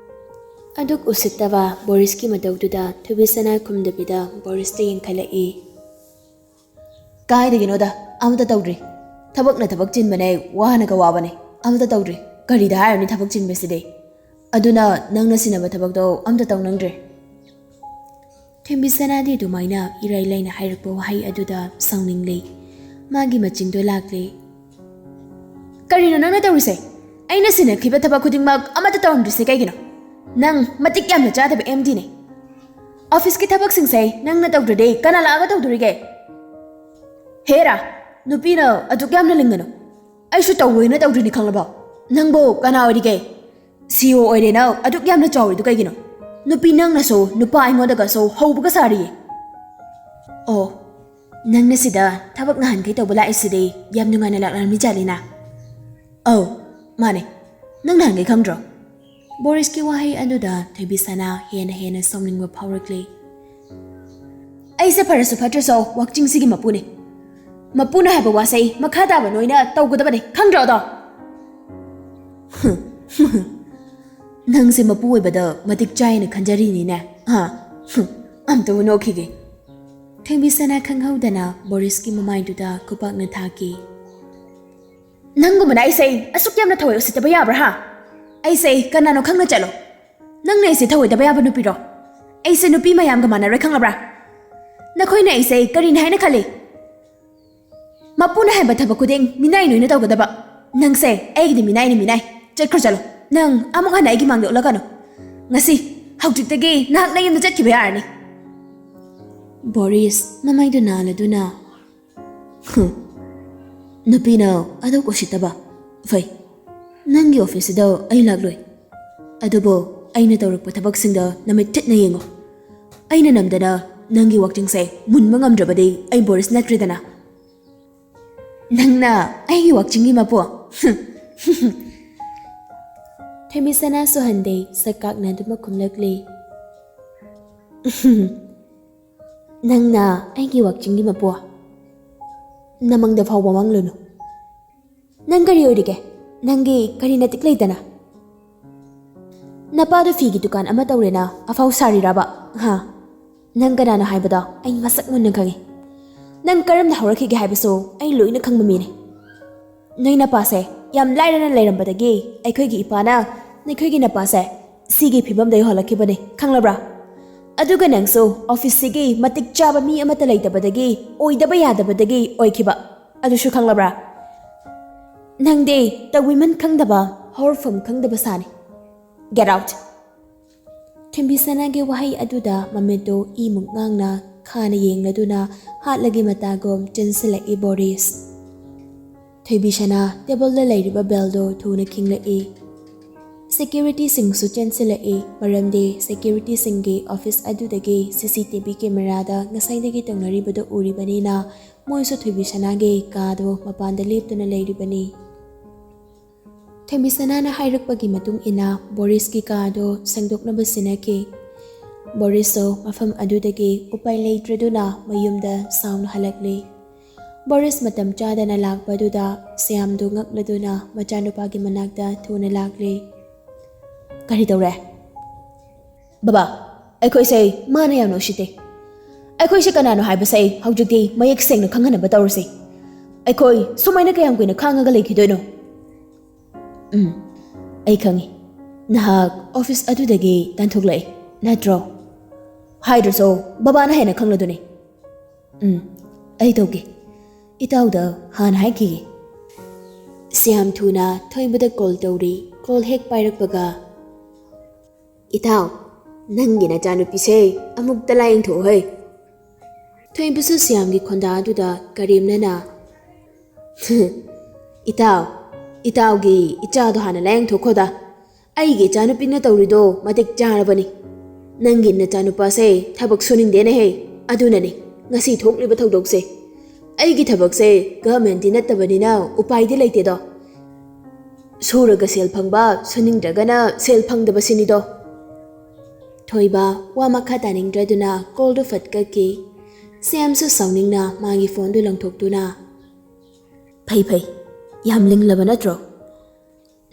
ꯑꯗꯨꯛ ꯎꯁꯤꯠꯇꯕ ꯕꯣꯔꯤꯁꯀꯤ ꯃꯇꯧꯗꯨꯗ ꯊꯣꯏꯕꯤꯁꯅꯥ ꯈꯨꯝꯗꯕꯤꯗ ꯕꯣꯔꯤꯁꯇ ꯌꯦꯡꯈꯠꯂꯛꯏ꯫ "ꯀꯥꯏꯗꯒꯤꯅꯣꯗ, ꯑꯃꯇ ꯇꯧꯗ꯭ꯔꯤ꯫ ꯊꯕꯛꯅ ꯊꯕꯛ ꯆꯤꯟꯕꯅꯦ, ꯋꯥꯅꯒ ꯋꯥꯕꯅꯦ, ꯑꯃꯇ ꯇꯧꯗ꯭ꯔꯤ꯫ ꯀꯔꯤꯗ ꯍꯥꯏꯔꯨꯅꯤ ꯊꯕꯛ ꯆꯤꯟꯕꯁꯤꯗꯤ꯫ ꯑꯗꯨꯅ ꯅꯪꯅ ꯁꯤꯟꯅꯕ ꯊꯕꯛꯇꯣ ꯑꯝꯇ ꯇꯧꯅꯤꯡꯗ꯭ꯔꯦ꯫ ꯊꯣꯏꯕꯤꯁꯅꯥꯗꯤ ꯑꯗꯨꯃꯥꯏꯅ ꯏꯔꯥꯏ ꯂꯥꯏꯅ ꯍꯥꯏꯔꯛꯄ ꯋꯥꯍꯩ ꯑꯗꯨꯗ ꯁꯥꯎꯅꯤꯡꯂꯦ꯫ ꯃꯥꯒꯤ ꯃꯆꯤꯟꯗꯣ ꯂꯥꯛꯂꯦ꯫ "ꯀꯔꯤꯅꯣ ꯅꯪꯅ ꯇꯧꯔꯤꯁꯦ? ꯑꯩꯅ ꯁꯤꯟꯅꯈꯤꯕ ꯊꯕꯛ ꯈꯨꯗꯤꯡꯃꯛ ꯑꯃꯠꯇ ꯇꯧꯔꯝꯗ꯭ꯔꯤꯁꯦ ꯀꯩꯒꯤꯅꯣ? ꯅꯪ ꯃꯇꯤꯛ ꯌꯥꯝꯅ ꯆꯥꯗꯕ ꯑꯦꯝ ꯗꯤꯅꯦ꯫ ꯑꯣꯐꯤꯁꯀꯤ ꯊꯕꯛꯁꯤꯡꯁꯦ ꯅꯪꯅ ꯇꯧꯗ꯭ꯔꯗꯤ ꯀꯅꯥ ꯂꯥꯛꯑꯒ ꯇꯧꯗꯣꯔꯤꯒꯦ?" "ꯍꯦꯔꯥ, ꯅꯨꯄꯤꯅ ꯑꯗꯨꯛ ꯌꯥꯝꯅ ꯂꯤꯡꯒꯅꯨ꯫ ꯑꯩꯁꯨ ꯇꯧꯔꯣꯏꯅ ꯇꯧꯗ꯭ꯔꯤꯅꯤ ꯈꯪꯂꯕꯣ? ꯅꯪꯕꯨ ꯀꯅꯥ ꯑꯣꯏꯔꯤꯒꯦ? ꯁꯤ ꯏ ꯑꯣ ꯑꯣꯏꯔꯦꯅ ꯑꯗꯨꯛ ꯌꯥꯝꯅ ꯆꯥꯎꯔꯤꯗꯨ ꯀꯩꯒꯤꯅꯣ? ꯅꯨꯄꯤ ꯅꯪꯅꯁꯨ ꯅꯨꯄꯥ ꯑꯩꯉꯣꯟꯗꯒꯁꯨ ꯍꯧꯕꯒ ꯁꯥꯔꯤꯌꯦ꯫ ꯑꯣ, ꯅꯪꯅ ꯁꯤꯗ ꯊꯕꯛ ꯅꯍꯥꯟꯈꯩ ꯇꯧꯕ ꯂꯥꯛꯏꯁꯤꯗꯤ ꯌꯥꯝ ꯅꯨꯡꯉꯥꯏꯅ ꯂꯥꯛꯂꯝꯃꯤ ꯖꯥꯠꯅꯤꯅ?" "ꯑꯧ, ꯃꯥꯅꯦ꯫ ꯅꯪ ꯅꯍꯥꯟꯈꯩ ꯈꯪꯗ꯭ꯔꯣ?" ꯕꯣꯔꯤꯁꯀꯤ ꯋꯥꯍꯩ ꯑꯗꯨꯗ ꯊꯣꯏꯕꯤꯁꯅꯥ ꯍꯦꯟꯅ ꯍꯦꯟꯅ ꯁꯥꯎꯅꯤꯡꯕ ꯐꯥꯎꯔꯛꯂꯦ꯫ "ꯑꯩꯁꯦ ꯐꯔꯁꯨ ꯐꯠꯇ꯭ꯔꯁꯨ ꯋꯥꯛꯆꯤꯡꯁꯤꯒꯤ ꯃꯄꯨꯅꯦ꯫ ꯃꯄꯨꯅ ꯍꯥꯏꯕ ꯋꯥꯁꯦ ꯃꯈꯥ ꯇꯥꯕ ꯅꯣꯏꯅ ꯇꯧꯒꯗꯕꯅꯦ, ꯈꯪꯗ꯭ꯔꯣ ꯑꯗꯣ?" "ꯅꯪꯁꯦ ꯃꯄꯨ ꯑꯣꯏꯕꯗ ꯃꯇꯤꯛ ꯆꯥꯏꯅ ꯈꯟꯖꯔꯤꯅꯤꯅꯦ, ꯍꯥ? ꯑꯝꯇꯕꯨ ꯅꯣꯛꯈꯤꯒꯦ꯫" ꯊꯣꯏꯕꯤꯁꯅꯥ ꯈꯪꯍꯧꯗꯅ ꯕꯣꯔꯤꯁꯀꯤ ꯃꯃꯥꯏꯗꯨꯗ ꯈꯨꯄꯥꯛꯅ ꯊꯥꯈꯤ꯫ "ꯅꯪꯒꯨꯝꯕꯅ ꯑꯩꯁꯦ ꯑꯁꯨꯛ ꯌꯥꯝꯅ ꯊꯋꯥꯏ ꯎꯁꯤꯠꯇꯕ ꯌꯥꯕ꯭ꯔꯥ, ꯍꯥ? ꯑꯩꯁꯦ ꯀꯅꯥꯅꯣ ꯈꯪꯅ ꯆꯠꯂꯣ꯫ ꯅꯪꯅ ꯑꯩꯁꯦ ꯊꯋꯥꯏꯗꯕ ꯌꯥꯕ ꯅꯨꯄꯤꯔꯣ? ꯑꯩꯁꯦ ꯅꯨꯄꯤ ꯃꯌꯥꯝꯒ ꯃꯥꯟꯅꯔꯣꯏ, ꯈꯪꯉꯕ꯭ꯔꯥ? ꯅꯈꯣꯏꯅ ꯑꯩꯁꯦ ꯀꯔꯤꯅꯤ ꯍꯥꯏꯅ ꯈꯜꯂꯤ? ꯃꯄꯨꯅ ꯍꯥꯏꯕ ꯊꯕꯛ ꯈꯨꯗꯤꯡ ꯃꯤꯅꯥꯏ ꯅꯣꯏꯅ ꯇꯧꯒꯗꯕ꯫ ꯅꯪꯁꯦ ꯑꯩꯒꯤꯗꯤ ꯃꯤꯅꯥꯏꯅꯤ, ꯃꯤꯅꯥꯏ꯫ ꯆꯠꯈ꯭ꯔꯣ, ꯆꯠꯂꯣ꯫ ꯅꯪ ꯑꯃꯨꯛ ꯍꯟꯅ ꯑꯩꯒꯤ ꯃꯥꯡꯗ ꯎꯠꯂꯛꯀꯅꯨ꯫ ꯉꯁꯤ, ꯍꯧꯖꯤꯛꯇꯒꯤ ꯅꯍꯥꯛ ꯅꯌꯨꯝꯗ ꯆꯠꯈꯤꯕ ꯌꯥꯔꯅꯤ꯫" ꯕꯣꯔꯤꯁ ꯃꯃꯩꯗꯨ ꯅꯥꯜꯂꯗꯨꯅ, "ꯍꯨꯝ, ꯅꯨꯄꯤꯅ ꯑꯗꯨꯛ ꯎꯁꯤꯠꯇꯕ꯫ ꯐꯩ, ꯅꯪꯒꯤ ꯑꯣꯐꯤꯁꯁꯤꯗ ꯑꯩ ꯂꯥꯛꯂꯣꯏ꯫ ꯑꯗꯨꯕꯨ ꯑꯩꯅ ꯇꯧꯔꯛꯄ ꯊꯕꯛꯁꯤꯡꯗ ꯅꯃꯤꯠ ꯊꯤꯠꯅ ꯌꯦꯡꯉꯨ꯫ ꯑꯩꯅ ꯅꯝꯗꯅ ꯅꯪꯒꯤ ꯋꯥꯛꯆꯤꯡꯁꯦ ꯃꯨꯟꯕ ꯉꯝꯗ꯭ꯔꯕꯗꯤ ꯑꯩ ꯕꯣꯔꯤꯁ ꯅꯠꯇ꯭ꯔꯦꯗꯅ꯫" "ꯅꯪꯅ ꯑꯩꯒꯤ ꯋꯥꯛꯆꯤꯡꯒꯤ ꯃꯄꯨ?" ꯊꯣꯏꯕꯤꯁꯅꯥꯁꯨ ꯍꯟꯗꯦ, ꯁꯛꯀꯥꯛꯅ ꯑꯗꯨꯃꯛ ꯈꯨꯝꯂꯛꯂꯤ꯫ "ꯅꯪꯅ ꯑꯩꯒꯤ ꯋꯥꯛꯆꯤꯡꯒꯤ ꯃꯄꯨ? ꯅꯃꯪꯗ ꯐꯥꯎꯕ ꯃꯪꯂꯨꯅꯨ꯫ ꯅꯪ ꯀꯔꯤ ꯑꯣꯏꯔꯤꯒꯦ? ꯅꯪꯒꯤ ꯀꯔꯤ ꯅꯇꯤꯛ ꯂꯩꯗꯅ? ꯅꯄꯥꯗꯣ ꯐꯤꯒꯤ ꯗꯨꯀꯥꯟ ꯑꯃ ꯇꯧꯔꯦꯅ ꯑꯐꯥꯎ ꯁꯥꯔꯤꯔꯕ? ꯍꯥ? ꯅꯪ ꯀꯅꯥꯅꯣ ꯍꯥꯏꯕꯗꯣ ꯑꯩ ꯃꯁꯛ ꯃꯨꯟꯅ ꯈꯪꯉꯤ꯫ ꯅꯪ ꯀꯔꯝꯅ ꯍꯧꯔꯛꯈꯤꯒꯦ ꯍꯥꯏꯕꯁꯨ ꯑꯩ ꯂꯣꯏꯅ ꯈꯪꯕ ꯃꯤꯅꯤ꯫ ꯅꯣꯏ ꯅꯄꯥꯁꯦ ꯌꯥꯝ ꯂꯥꯏꯔꯅ ꯂꯩꯔꯝꯕꯗꯒꯤ ꯑꯩꯈꯣꯏꯒꯤ ꯏꯄꯥꯅ ꯅꯈꯣꯏꯒꯤ ꯅꯄꯥꯁꯦ ꯁꯤꯒꯤ ꯐꯤꯕꯝꯗ ꯌꯧꯍꯜꯂꯛꯈꯤꯕꯅꯤ, ꯈꯪꯂꯕ꯭ꯔꯥ? ꯑꯗꯨꯒ ꯅꯪꯁꯨ ꯑꯣꯐꯤꯁꯁꯤꯒꯤ ꯃꯇꯤꯛ ꯆꯥꯕ ꯃꯤ ꯑꯃꯠꯇ ꯂꯩꯇꯕꯗꯒꯤ, ꯑꯣꯏꯗꯕ ꯌꯥꯗꯕꯗꯒꯤ ꯑꯣꯏꯈꯤꯕ, ꯑꯗꯨꯁꯨ ꯈꯪꯂꯕ꯭ꯔꯥ? ꯅꯪꯗꯤ ꯇꯧꯕꯤꯃꯟ ꯈꯪꯗꯕ, ꯍꯧꯔꯛꯐꯝ ꯈꯪꯗꯕ ꯁꯥꯅꯤ꯫ Get out! ꯊꯣꯏꯕꯤꯁꯅꯥꯒꯤ ꯋꯥꯍꯩ ꯑꯗꯨꯗ ꯃꯃꯤꯠꯇꯨ ꯏꯃꯨꯛ ꯉꯥꯡꯅ ꯈꯥꯅ ꯌꯦꯡꯂꯗꯨꯅ ꯍꯥꯠꯂꯒꯤ ꯃꯇꯥꯒꯨꯝ ꯆꯦꯟꯁꯤꯜꯂꯛꯏ ꯕꯣꯔꯤꯁ꯫ ꯊꯣꯏꯕꯤꯁꯅꯥ ꯇꯦꯕꯜꯗ ꯂꯩꯔꯤꯕ ꯕꯦꯜꯗꯣ ꯊꯨꯅ ꯈꯤꯡꯂꯛꯏ꯫ ꯁꯦꯀ꯭ꯌꯨꯔꯤꯇꯤꯁꯤꯡꯁꯨ ꯆꯦꯟꯁꯤꯜꯂꯛꯏ, ꯃꯔꯝꯗꯤ ꯁꯦꯀ꯭ꯌꯨꯔꯤꯇꯤꯁꯤꯡꯒꯤ ꯑꯣꯐꯤꯁ ꯑꯗꯨꯗꯒꯤ ꯁꯤ ꯁꯤ ꯇꯤ ꯚꯤ ꯀꯦꯃꯦꯔꯥꯗ ꯉꯁꯥꯏꯗꯒꯤ ꯇꯧꯅꯔꯤꯕꯗꯨ ꯎꯔꯤꯕꯅꯤꯅ ꯃꯣꯏꯁꯨ ꯊꯣꯏꯕꯤꯁꯅꯥꯒꯤ ꯀꯥꯗꯣ ꯃꯄꯥꯟꯗ ꯂꯦꯞꯇꯨꯅ ꯂꯩꯔꯤꯕꯅꯤ꯫ ꯊꯣꯏꯕꯤꯁꯅꯥꯅ ꯍꯥꯏꯔꯛꯄꯒꯤ ꯃꯇꯨꯡ ꯏꯟꯅ ꯕꯣꯔꯤꯁꯀꯤ ꯀꯥꯗꯣ ꯁꯦꯡꯗꯣꯛꯅꯕ ꯁꯤꯟꯅꯈꯤ꯫ ꯕꯣꯔꯤꯁꯁꯨ ꯃꯐꯝ ꯑꯗꯨꯗꯒꯤ ꯎꯄꯥꯏ ꯂꯩꯇ꯭ꯔꯗꯨꯅ ꯃꯌꯨꯝꯗ ꯁꯥꯎꯅ ꯍꯜꯂꯛꯂꯤ꯫ ꯕꯣꯔꯤꯁ ꯃꯇꯝ ꯆꯥꯗꯅ ꯂꯥꯛꯄꯗꯨꯗ ꯁ꯭ꯌꯥꯝꯗꯨ ꯉꯛꯂꯗꯨꯅ ꯃꯆꯥꯅꯨꯄꯥꯒꯤ ꯃꯅꯥꯛꯇ ꯊꯨꯅ ꯂꯥꯛꯂꯤ꯫ "ꯀꯔꯤ ꯇꯧꯔꯦ?" "ꯕꯕꯥ, ꯑꯩꯈꯣꯏꯁꯦ ꯃꯥꯅ ꯌꯥꯝꯅ ꯎꯁꯤꯠꯇꯦ꯫ ꯑꯩꯈꯣꯏꯁꯦ ꯀꯅꯥꯅꯣ ꯍꯥꯏꯕꯁꯦ ꯍꯧꯖꯤꯛꯇꯤ ꯃꯌꯦꯛ ꯁꯦꯡꯅ ꯈꯪꯍꯟꯅꯕ ꯇꯧꯔꯁꯤ꯫ ꯑꯩꯈꯣꯏ ꯁꯨꯃꯥꯏꯅ ꯀꯌꯥꯝ ꯀꯨꯏꯅ ꯈꯥꯡꯉꯒ ꯂꯩꯈꯤꯗꯣꯏꯅꯣ?" "ꯎꯝ, ꯑꯩ ꯈꯪꯉꯤ꯫ ꯅꯍꯥꯛ ꯑꯣꯐꯤꯁ ꯑꯗꯨꯗꯒꯤ ꯇꯥꯟꯊꯣꯛꯂꯛꯏ, ꯅꯠꯇ꯭ꯔꯣ? ꯍꯥꯏꯗ꯭ꯔꯁꯨ ꯕꯕꯥꯅ ꯍꯦꯟꯅ ꯈꯪꯂꯗꯨꯅꯤ꯫" "ꯎꯝ, ꯑꯩ ꯇꯧꯒꯦ꯫ ꯏꯇꯥꯎꯗ ꯍꯥꯟꯅ ꯍꯥꯏꯈꯤꯒꯦ꯫" ꯁ꯭ꯌꯥꯝ ꯊꯨꯅ ꯊꯣꯏꯕꯗ ꯀꯣꯜ ꯇꯧꯔꯤ꯫ ꯀꯣꯜ ꯍꯦꯛ ꯄꯥꯏꯔꯛꯄꯒ, "ꯏꯇꯥꯎ, ꯅꯪꯒꯤ ꯅꯆꯥꯅꯨꯄꯤꯁꯦ ꯑꯃꯨꯛꯇ ꯂꯥꯌꯦꯡꯊꯣꯛꯎꯍꯦ꯫" ꯊꯣꯏꯕꯁꯨ ꯁ꯭ꯌꯥꯝꯒꯤ ꯈꯣꯟꯗꯥ ꯑꯗꯨꯗ ꯀꯔꯦꯝꯅꯅ, "ꯏꯇꯥꯎ, ꯏꯇꯥꯎꯒꯤ ꯏꯆꯥꯗꯣ ꯍꯥꯟꯅ ꯂꯥꯌꯦꯡꯊꯣꯛꯈꯣꯗ꯫ ꯑꯩꯒꯤ ꯏꯆꯥꯅꯨꯄꯤꯅ ꯇꯧꯔꯤꯗꯣ ꯃꯇꯤꯛ ꯆꯥꯔꯕꯅꯤ꯫ ꯅꯪꯒꯤ ꯅꯆꯥꯅꯨꯄꯥꯁꯦ ꯊꯕꯛ ꯁꯨꯅꯤꯡꯗꯦꯅꯦꯍꯦ꯫ ꯑꯗꯨꯅꯅꯦ ꯉꯁꯤ ꯊꯣꯛꯂꯤꯕ ꯊꯧꯗꯣꯛꯁꯦ꯫ ꯑꯩꯒꯤ ꯊꯕꯛꯁꯦ ꯒꯚꯔꯟꯃꯦꯟꯠꯇꯤ ꯅꯠꯇꯕꯅꯤꯅ ꯎꯄꯥꯏꯗꯤ ꯂꯩꯇꯦꯗꯣ꯫ ꯁꯨꯔꯒ ꯁꯦꯜ ꯐꯪꯕ, ꯁꯨꯅꯤꯡꯗ꯭ꯔꯒꯅ ꯁꯦꯜ ꯐꯪꯗꯕ ꯁꯤꯅꯤꯗꯣ꯫" ꯊꯣꯏꯕ ꯋꯥ ꯃꯈꯥ ꯇꯥꯅꯤꯡꯗ꯭ꯔꯗꯨꯅ ꯀꯣꯜꯗꯨ ꯐꯠ ꯀꯛꯈꯤ꯫ ꯁ꯭ꯌꯥꯝꯁꯨ ꯁꯥꯎꯅꯤꯡꯅ ꯃꯥꯒꯤ ꯐꯣꯟꯗꯨ ꯂꯪꯊꯣꯛꯇꯨꯅ, "ꯐꯩ ꯐꯩ, ꯌꯥꯝ ꯂꯤꯡꯂꯕ ꯅꯠꯇ꯭ꯔꯣ?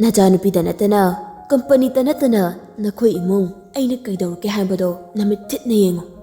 ꯅꯆꯥꯅꯨꯄꯤꯗ ꯅꯠꯇꯅ, ꯀꯝꯄꯅꯤꯗ ꯅꯠꯇꯅ ꯅꯈꯣꯏ ꯏꯃꯨꯡ ꯑꯩꯅ ꯀꯩꯗꯧꯔꯛꯀꯦ ꯍꯥꯏꯕꯗꯣ ꯅꯃꯤꯠ ꯊꯤꯠꯅ ꯌꯦꯡꯉꯨ꯫